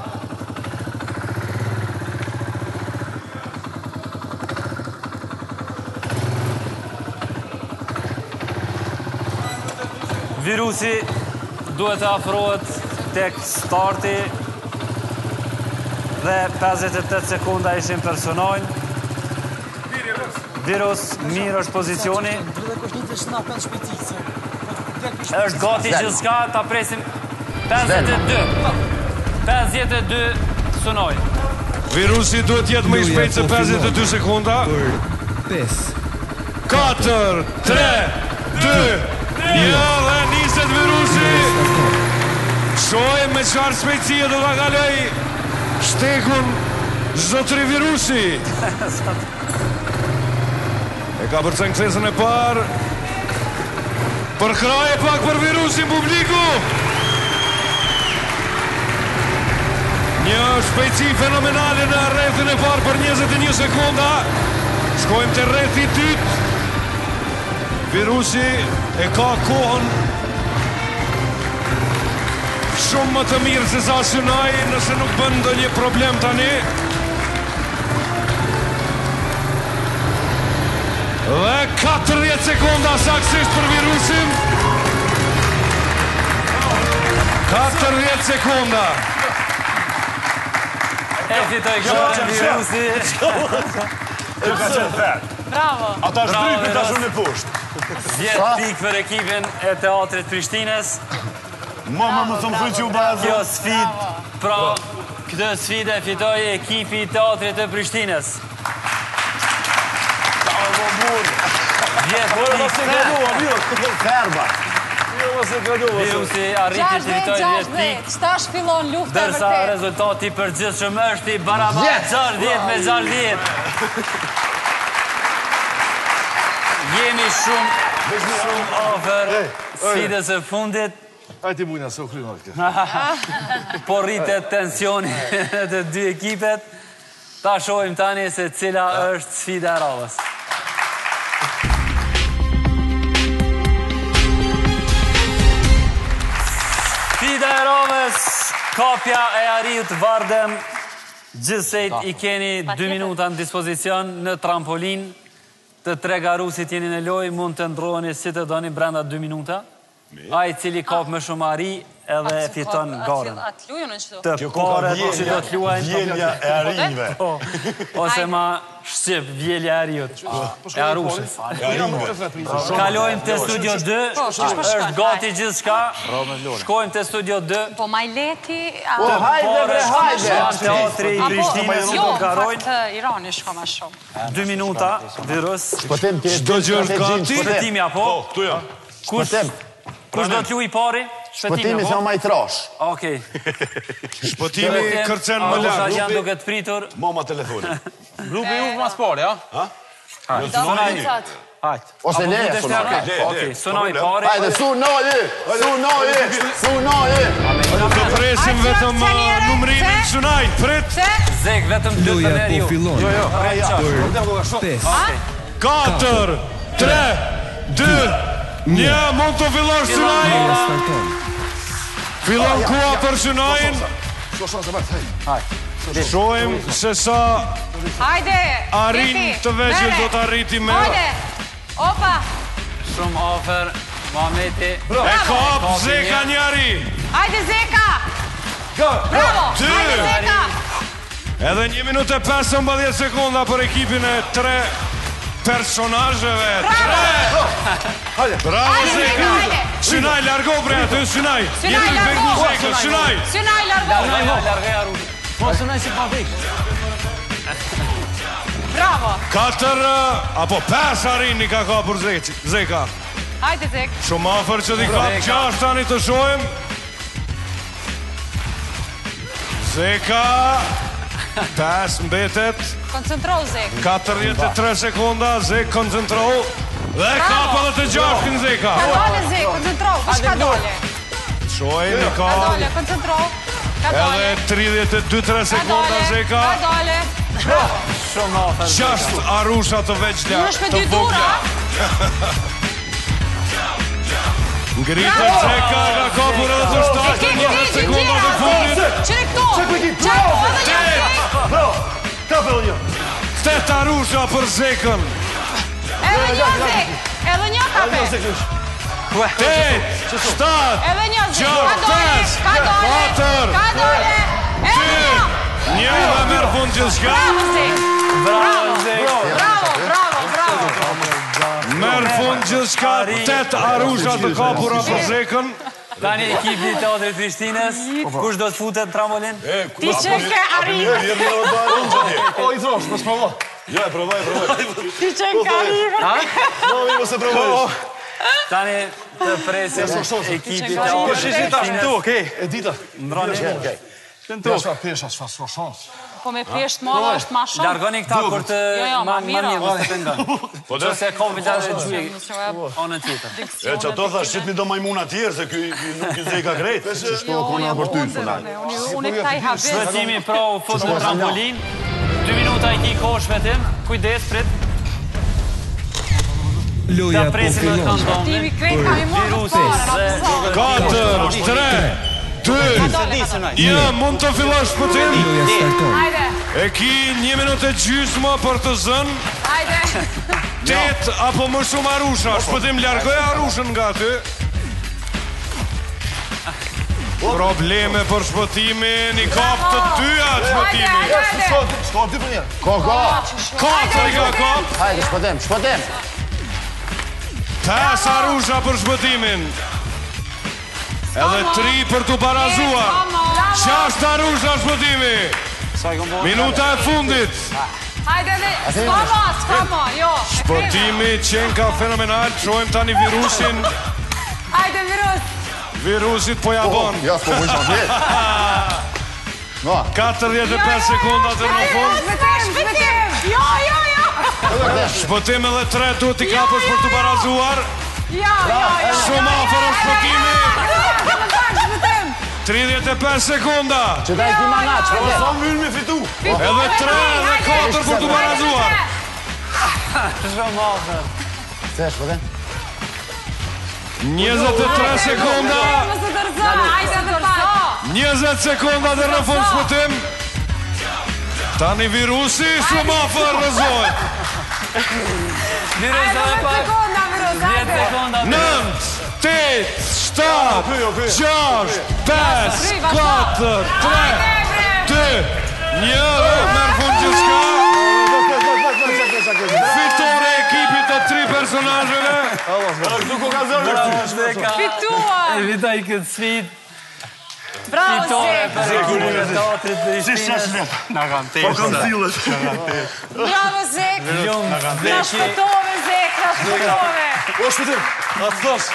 Virusi duhet të afrohet tek starti dhe 58 sekonda ishin për Sunajn. Virus, mirë është pozicioni. Është gati gjithçka, ta presim 52. 52 Sunaj. Virusi duhet jetë më i shpejt se 52 sekonda. 5 4, 3, 2, 1 dhe niset virusi. Shohim me çfarë shpejtësie do ta kaloj shtegun zotri virusi. E ka përcen kthesën e parë. Përkrahje pak për virusin publiku. Një shpejtësi fenomenale në rrethin e parë për 21 sekonda. Shkojmë te rrethi i dytë. Virusi e ka kohën shumë më të mirë se sa Synaj, nëse nuk bën ndonjë problem tani. Dhe 40 sekonda saktësisht për virusin. 40 sekonda. E fitoi garën virusi. Kjo ka qenë fer. Bravo. Ata zhdrypin tash unë poshtë. 10 pikë për ekipin e Teatrit Prishtinës. Ma më më thëmë që u barazu. Kjo sfidë, pra, këtë sfidë e fitoi ekipi i Teatrit të Prishtinës. Bravo, burrë. 10 pikë. Ferba. Virusi arriti të fitojë 10 pikë. Qetash fillon lufta e Ndërsa vërtetë. rezultati i përgjithshëm është i barabartë 60 me 60. Jemi shumë, shumë afër sfidës së fundit. Ajde ti bujna, se u krymë atë këtë. Po rritet tensioni të dy ekipet. Ta shohim tani se cila është sfida e radhës. Sfida e radhës, kapja e ariut Vardem. Gjithsejt i keni 2 minuta në dispozicion në trampolinë. Të tre garuesit jeni në lojë, mund të ndroheni si të doni brenda 2 minuta. Ai i cili kap më shumë ari edhe e fiton garën. Të parët që do të luajnë... Vjelja e arinjve. Po, ose ma shqip, vjelja e ariut. E arushës. Kalojmë te studio 2, po, është gati gjithçka. Shkojmë te studio 2. Po ma i lehti... Po, hajde bre, hajde! Teatri i Prishtinës jo, do garojnë. Jo, në fakt, Irani shko ma shumë. 2 minuta, virus. Shpëtim, ti Çdo gjë është gati. Shpëtimi apo? Po, këtu jam. Kush, kush do të luajë i pari? Shpëtimi se ma i trash. Okej. Shpëtimi kërcen më Arusha larg. janë duke të pritur. Mama telefonin. Grupi ju mas pari, a? Ha? Jo, Sunaj. Hajt. Ose Apo le, mundesh Sunaj. të- Le, le. Okej, Sunaj Problem. pari. Hajde, sunoj, sunoj, sunoj. Të presim vetëm uh, numrimin Sunaj, prit. Zek, vetëm dy të Loja merr po ju. fillon. Jo, jo, Për 5, 4, 3, 2, 1, mund të fillosh Sunaj. Loja starton. Fillon koha për Sunajin. Shohim se sa Hajde! arin Leti, të vegjël mere. do të arriti me. Hajde! Opa! Shumë afër, Muhameti. E kap Zeka njëri. Hajde Zeka! Bravo! Dy. Hajde Zeka! Edhe 1 minutë e 15 sekonda për ekipin e tre personazheve. Tre! Bravo Hajde, Zeka, Zeka! hajde. Synaj, largo bre aty, Synaj! Synaj, Jeti largo. pengu Zekën, Synaj! Synaj, largo! Largoj, largoj Arushën. Po, Sunaj si pa fik. Bravo! Katër, eh, apo pesë arini ka kapur Zek- Zeka. Hajde Zek! Shumë afër që t'i kap gjashtë tani të shohim. Zeka, 5 mbetet, Koncentrohu Zek! 43 sekonda, Zek koncentrohu. Dhe kap edhe të gjashtin Zeka. Ka dale Zek, koncentrohu, kush ka dale? Shohim, i Ka ka dale, koncentrohu. Ka dale. edhe 32-3 Ka sekonda dale. Zeka. Ka dale. Bravo. Shumë afër. Gjashtë arusha të vegjla, Munesh me të dy vogla. dura. Ngritën Zeka, ka kapur edhe të E shtatë, ke 20 këti, sekonda të fundit. Qëre këto? Qëre këto, edhe një Zek. Bravo! Kape edhe një. Tetë arusha për Zekën. Edhe një Zek. Edhe një kape. 8, 7, Edhe një Zek. Ka 6, dale, 5, ka dale. 4, Ka dale. Edhe një. 1 dhe merr fund gjithçka. Bravo Zek. Bravo, Zek. Bravo, bravo, bravo. Merr fund gjithçka, 8 arusha të kapura për Zekën. Tani ekipi i Teatrit Prishtinës, kush do të futet në trampolin? Ti që ke arrin. O, i throsh, mos provo. Jo, e provoj, e provoj. Ti që ke arrin. No, mi mos e provoj. Tani të presim ekipi i Po Teatrit shishi tash Prishtinës. këtu, okej. E dita. Ndroni. Këtu. Pesha, pesha, çfarë s'ka shans. Po me pesht madhe është ma shumë. Largoni këta kur të Jo, jo, ma ma ma mirë. mirë mos të pengon. Po dhe? Qëse ka vëlla e gjuje anën tjetër. E që ato thash, qitni do majmuna tjerë, se ky ky nuk i Zeka krejt. Qështu o kona për ty, Sunaj. Unë këta i habes. Shpëtimi pra u fut në trampolin. 2 minuta i ki kohë shpëtim. Kujdes, prit. Loja Ta po presim edhe fillon. kanë Timi krejt kam i morë të Për parën, 4, 3, 2, 1, mund të fillosh shpëtim. Loja starton. Hajde, E ki 1 minutë e gjysmë për të zënë. hajde. 8 apo më shumë arusha. Shpëtim largoje arushën nga aty. Probleme për shpëtimin, i kap të dyja shpëtimi. S'ka dy për një. Ko, ko. Katër i ka kap. Hajde, shpëtim, shpëtim. 5 arusha për shpëtimin. Edhe 3 për t'u barazuar. 6 arusha shpëtimi. Minuta e fundit. Hajde dhe, s'ka ma, s'ka ma, jo. Shpëtimi qenka fenomenal, shohim tani virusin. Hajde virus. Virusit po ja bon. Jo, s'po mujsh më fjetë. 45 sekonda deri në fund. Shpëtim, shpëtim. Jo, jo, jo. Shpëtim edhe 3 duhet t'i kapësh për t'u barazuar. Jo, jo, jo. Shumë afër është shpëtimi. Shpëtim. 35 sekonda. Që ta i ki ma na, që Sa më me fitu? Edhe 3 edhe 4 për t'u barazuar. Shumë afër. Se, shpëtim? 23 sekonda. Mos u dorëzo, hajde edhe pak. 20 sekonda deri në fund shpëtim. Tani virusi shumë afër rrëzohet. Virus Hajde edhe 10 pak. sekonda, virus, 10 hajde. sekonda. 9, 8, 7, 6, 5, 4, 3, 2, 1 dhe merr fund gjithçka. Fitore e ekipit të tri personazheve. Këtu ku ka zënë. Bravo Zeka. Fituam. E fitoi këtë sfidë. Bravo, Fitore Zek. për ekipin e teatrit të Prishtinës. Na kanë Po kam sillet. Bravo, Zek. Lum Na Zeki. shpëtove, Zek, na shpëtove. O, shpëtim, a të thos.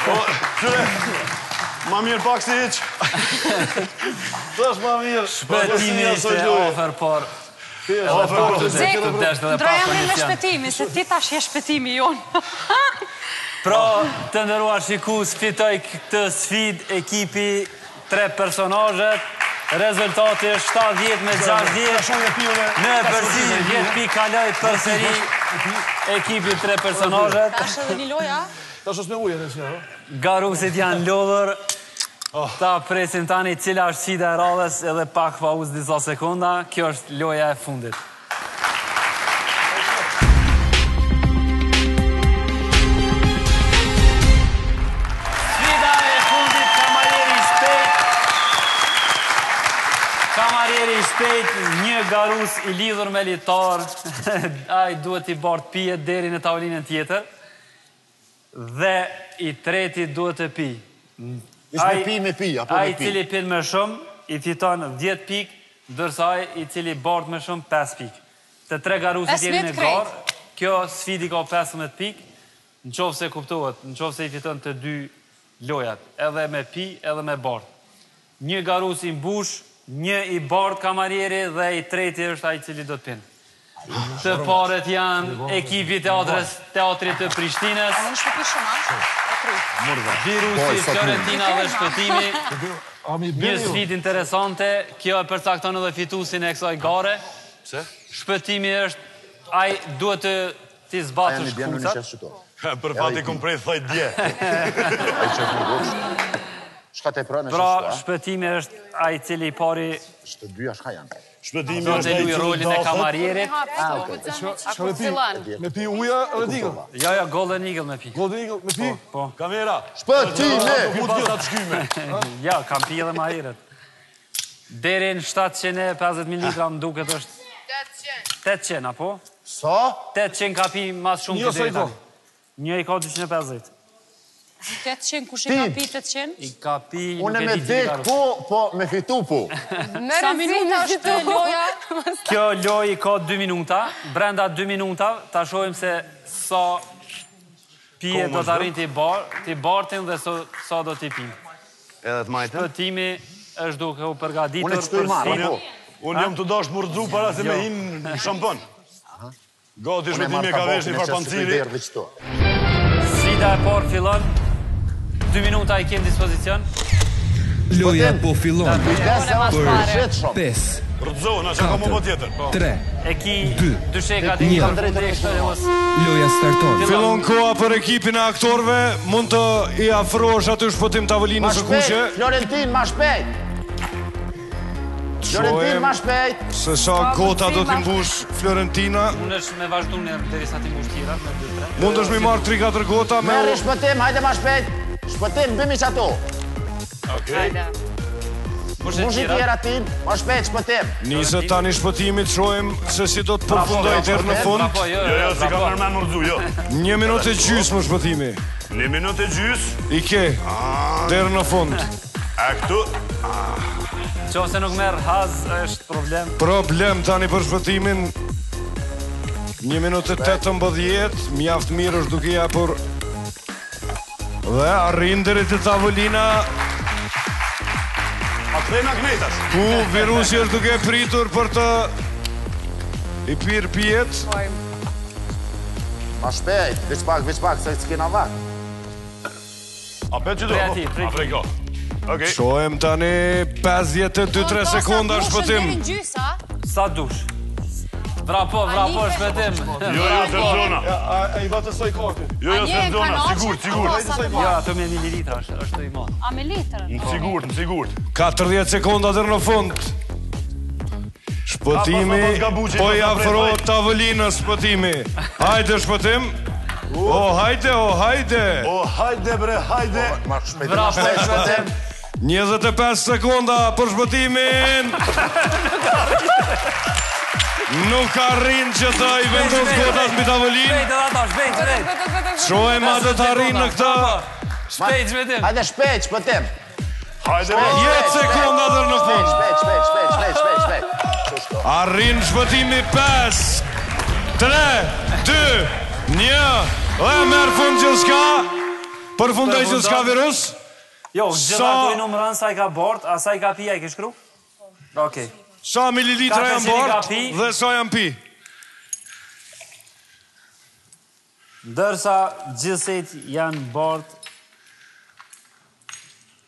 Po, qyre, ma mirë pak si hiq. Thash ma mirë. Shpëtimi ishte afër, por edhe pak të Zek, të desht edhe ndroj pak emrin me kondicion. shpëtimi, se ti tash je shpëtimi jonë. Pra, të nderuar shikues, fitoi këtë sfidë ekipi tre personazhet. Rezultati është 70 me 60. Në epërsi 10 pikë kaloi përsëri ekipi tre personazhet. Tash edhe një lojë, a? Tash është me ujë, në që, Garusit janë lodhur. Ta presim tani cila është sfida e radhës edhe pak pauzë disa sekonda. Kjo është loja e fundit. Sfida e fundit kamarieri i shpejt. Kamarieri i shpejt, një garus i lidhur me litar, ai duhet t'i bart pijet deri në tavolinën tjetër. Dhe i treti duhet të pi. Ish me pi, me pi, apo me Ai i pi? cili pin më shumë, i fiton 10 pikë, ndërsa ai i cili bart më shumë 5 pikë. Të tre garusit jeni në 15 krejt. garë. Kjo sfidë i ka 15 pikë. Në qoftë se kuptohet, në qoftë se i fiton të dy lojat, edhe me pi, edhe me bart. Një garus i mbush, një i bart kamarieri dhe i treti është ai i cili do të pin. Të parët janë ekipi i teatrës, teatrit të Prishtinës. A unë shpëti shumë, a? E kryt. Virusi, Florentina dhe Shpëtimi. A mi Një bini ju? sfidë interesante, kjo e përcakton edhe fituesin e kësaj gare. Pse? Shpëtimi është, ai duhet të t'i Aja mi zbatësh bjen në një këpucat. qesë qëto. Për fati kom prej thaj dje. Ai që nuk është. Shka te prënë Pra, është shpëtimi është ai i cili i pari Shtë dyja shka janë. Shpëtimi do është të ai luaj i cili rolin e dahet. kamarierit. Ah, okej. Shka me pi? Me pi uja edhe digëll. Jo, jo, Golden Eagle me pi. Golden Eagle, me pi? Po. Kamera. Shpëtimi! Mund të gjitha të shkyme. Ja, kam pi edhe ma herët. Deri në 750 ml më duket është 800, apo? Sa? 800 ka pi mas shumë Një të deri sa i ka? tani. Një i ka 250. 800, kush e ka pi 800? I ka pi, nuk Unë e me di cili dek garus. po, po me fitu po. Sa minuta është loja? Kjo lojë i ka 2 minuta. Brenda 2 minuta, ta shohim se sa pije do të arrin t'i bar, t'i bartin dhe so, sa do t'i pinë. Edhe të majtën. Shpëtimi është duke u përgatitur Unë e qëtu i për marrë, sfidën. po. Unë jam të dashtë më rrëzu para se me hinë në shampon. Gati Unë e shpëtimi marrë e ka vesh tabakun një e farë qesë qëtu i panciri. derdhi qëto. Sfida e parë fillon. 2 minuta i kemi dispozicion. Loja po fillon. Kujdes se është Për përgjithshëm. 5, Rrëzohna, që ka më po tjetër. 3, E ki Dy, dyshekat e një. një përfundi, kështu që mos loja starton. Fillon koha për ekipin e aktorëve, mund të i afrohesh aty shpëtim Ma tavolinës së kuqe. shpejt, Florentin, ma shpejt. Florentin ma shpejt. Se sa gota do t'i mbush Florentina. Mundesh me vazhdu një derisa t'i mbush tjera, me 2 3. Mundesh me marr 3-4 gota me Merri Shpëtim, hajde ma shpejt. Shpëtim, bëmi qato. Okej. Mbushi tjera ti, ma shpejt Shpëtim. Niset tani Shpëtimi, të shohim se si do të përfundojë deri në fund. Jo, jo, s'i kam nërmen më rëzu, jo. Një minutë e gjysmë Shpëtimi. Një minutë e gjysmë. I ke, deri në fund. A këtu? Qoftë se nuk merr haz, është problem. Problem tani për Shpëtimin. Një minutë e 18, mjaft mirë është duke japur Dhe arrin deri te tavolina A kthejna kënej tash? Ku virusi është duke pritur për të i pirë pijet Ma shpejt, veç pak, veç pak, se s'kena vakt. A pe që do? A prej ko? Okej. Shohim tani 52-3 sekonda Shpëtim. Sa dush? Vrapo, vrapo, Shpëtim. Jo, jo, se zona. A i vatë soj karti? Jo, jo, se zona, sigurt, sigurt. Jo, ato me mililitra është, është i madh. A me litër? Në sigurt, në sigurt. 40 sekonda deri në fund. Shpëtimi po i afrohet tavolinës Shpëtimi. Hajde Shpëtim. O hajde, o hajde. O hajde bre, hajde. Vrapo, Shpëtim. 25 sekonda për Shpëtimin. Nuk arrin që të i vendos gotat mbi tavolinë. Shpejt edhe ata, shpejt, shpejt. Shohim a do të arrin në këtë. Shpejt, Shpëtim. Hajde shpejt, Shpëtim. Hajde, 10 sekonda deri në fund. Shpejt, shpejt, shpejt, shpejt, shpejt, shpejt. Arrin Shpëtimi 5 3 2 1 dhe merr fund gjithçka. Përfundoi gjithçka virus. Jo, gjitha këto i numëron sa i ka bart, a sa i ka pi, a i ke shkru? Okej. Sa mililitra janë bart dhe sa janë pi? Ndërsa gjithsejt janë bart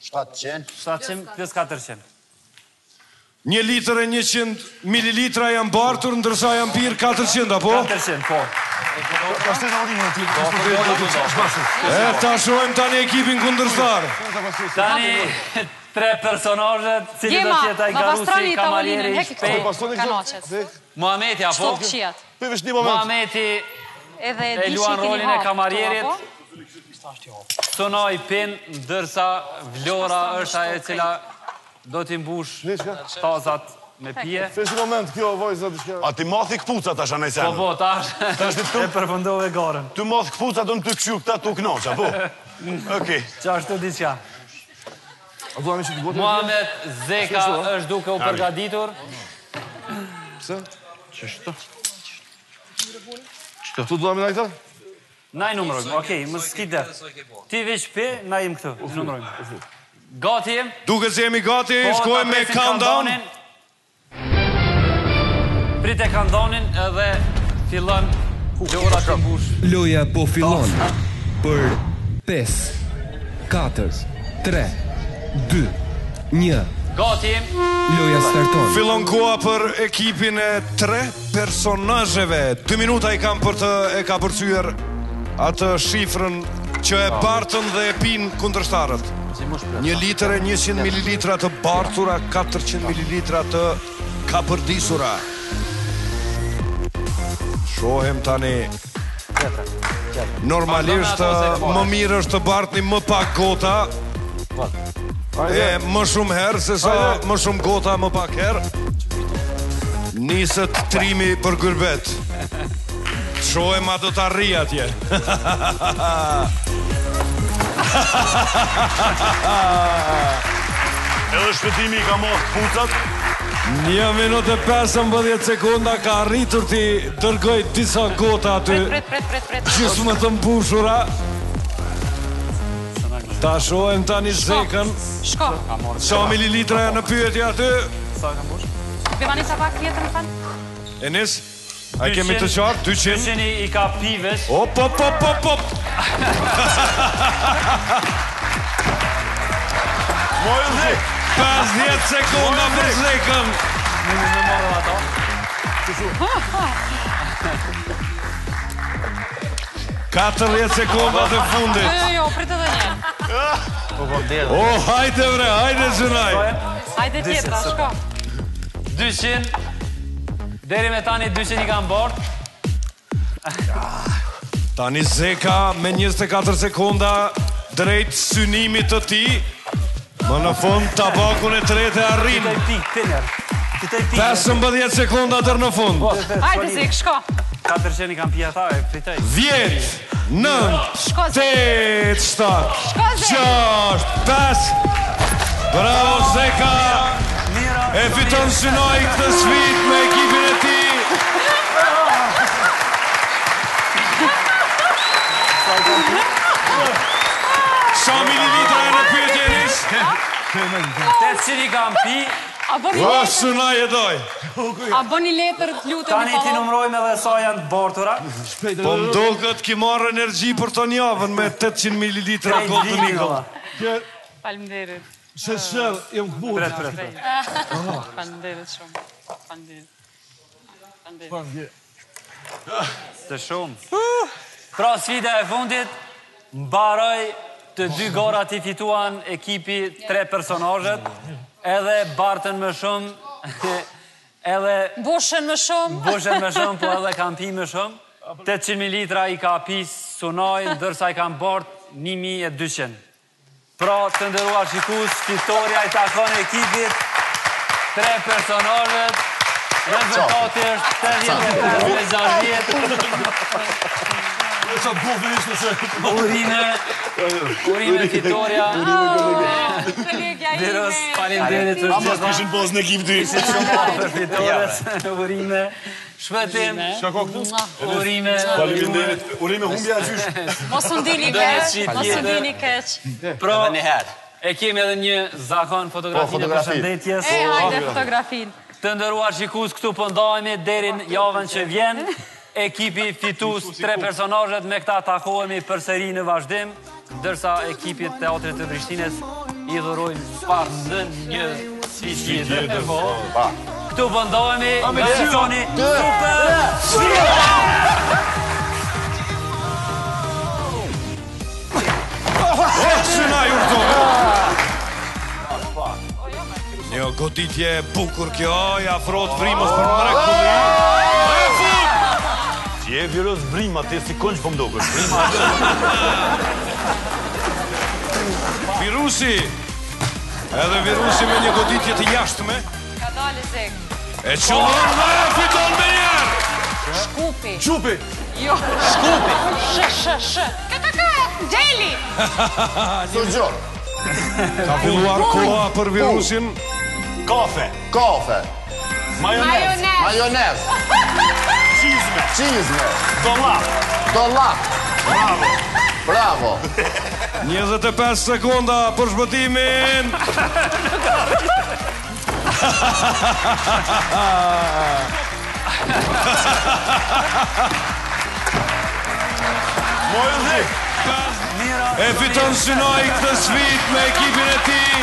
700. 700 plus 400. Një litër e 100 mililitra janë bartur, ndërsa janë pirë 400, apo? 400, po. E, ta shohim tani ekipin kundërshtar. Tani, tre personazhet, cili do të jetë ai garusi, kamarieri, shpejt. Muhameti, apo? Muhameti e luan rolin e kamarierit. Sunaj pin, ndërsa Vlora është ajo e cila Do t'i mbush tazat me pije. Veç një moment, kjo vajza diçka. A ti mathi këpuca tash anaj Po po, tash. Tash ti e përfundove garën. Ti math këpuca do të kqyr këta tu kënaq, apo? Okej. Qashtu diçka. A do të gotë? Muhamet Zeka është duke u përgatitur. Pse? Ç'është? Ç'të? Tu do të më këta? Na i numërojmë, okej, mos s'ki dert. Ti veç pi, na jem këtu, i numërojmë. Gati jem? Duket se jemi gati, Po, shkojmë me countdown. Prite countdownin edhe fillon Vlora të mbush. Loja po fillon për 5 4 3 2 1 Gati jem? Loja starton. Fillon koha për ekipin e tre personazheve. Dy minuta i kanë për të e kapërcyer atë shifrën që e bartën dhe e pinë kundërshtarët. Një litër e 100 mililitra të bartura, 400 mililitra të kapërdisura. Shohim tani Normalisht më mirë është të bartni më pak gota E më shumë herë se sa më shumë gota më pak herë Niset trimi për gurbet Shohim a do të arrijë atje Edhe Shpëtimi i ka marrë këpucat. Një minutë e 15 sekonda ka arritur t'i dërgoj disa gota aty. Prit, prit, prit, prit. Gjysmë të mbushura. Ta shohim tani Zekën. Shko. Sa mililitra janë në pyetje aty? Sa ka mbush? Bimani sa pak tjetër më fal? E nis? A kemi të qartë? 200? 200 i ka pi veç. Op, op, op, op, op. Moj Zek! 50 sekonda për Zekën. Më më marrë ato. 40 sekonda të fundit. Jo, jo, jo, prit edhe një. O, hajde bre, hajde Zynaj. Hajde tjetra, shko. 200. Deri me tani 200 i kanë bart. Tani Zeka me 24 sekonda drejt synimit të tij. Më në fund tabakun e tretë e arrin. Fitoj pikë, tiner. Fitoj pikë. 15 sekonda deri në fund. Po, Hajde Zek, shko. 400 i kanë pi ata, e fitoj. 10, 9, 8, 7, 6, 5. Bravo Zeka. E fiton Synaj këtë sfidë me ekipin e tij. Sa mililitra e në pyetje Enis? 800 i kam pi. A bëni O, letër? Synaj e doj. A bëni letër të lutem Tani t'i numrojmë edhe sa janë të bartura. Po më duket ki marrë energji për të njavën me 800 mililitra Golden Eagle. Faleminderit. Se sërë, jam këput. Pret, pret, pret. Faleminderit shumë. Faleminderit. Faleminderit. Të shumë. Pra sfida e fundit mbaroi të dy garat i fituan ekipi tre personazhet, edhe bartën më shumë, edhe Mbushën më shumë. mbushën më shumë, po edhe kanë pi më shumë. 800 mililitra i ka pi Sunaj, ndërsa i kanë bart 1200. Pra, të nderuar shikues, fitorja i takon ekipit tre personazhet. Rezultati është 85 me 60. Qa bufi ishte se... Urime, urime fitorja. Kolegja ime. Virus, faleminderit për Mos gjitha. kishin pas në ekip ty. Ishit shumë afër fitores. Urime. Shpëtim. Çka ka këtu? Urime. Faleminderit. Urime humbja e gjysh. Mos u ndini keq, mos u ndini keq. Pra, Edhe një herë. e kemi edhe një zakon fotografinë e Po, fotografi. përshëndetjes. E, hajde fotografin. Të nderuar shikues, këtu po ndahemi deri në javën që vjen. Ekipi fitues tre personazhet me këta takohemi përsëri në vazhdim, ndërsa ekipit Teatrit të Prishtinës i dhurojmë pas në një sfidë tjetër. Po. Këtu po ndahemi nga emisioni Super Sfida! O, Synaj urto. Një goditje e bukur kjo, i afrohet vrimës për mrekulli. E fut! Ti je virus vrima, ti si konq po më dukesh. Vrima. Virusi. Edhe virusi me një goditje të jashtme. Ka dalë Zek. E qëllon dhe e fiton me njerë. Shkupi. Gjupi! Jo. Shkupi. Sh, sh, sh. Ka, ka, ka, gjeli. Sugjur. Ka filluar koha për virusin. Kafe, Kafe. majonez, Majonez. Majonez. çizme, Çizme. dollap. Dollap. Bravo. Bravo. 25 sekonda për shpëtimin. Moj zik. E fiton Synaj këtë sfidë me ekipin e tij.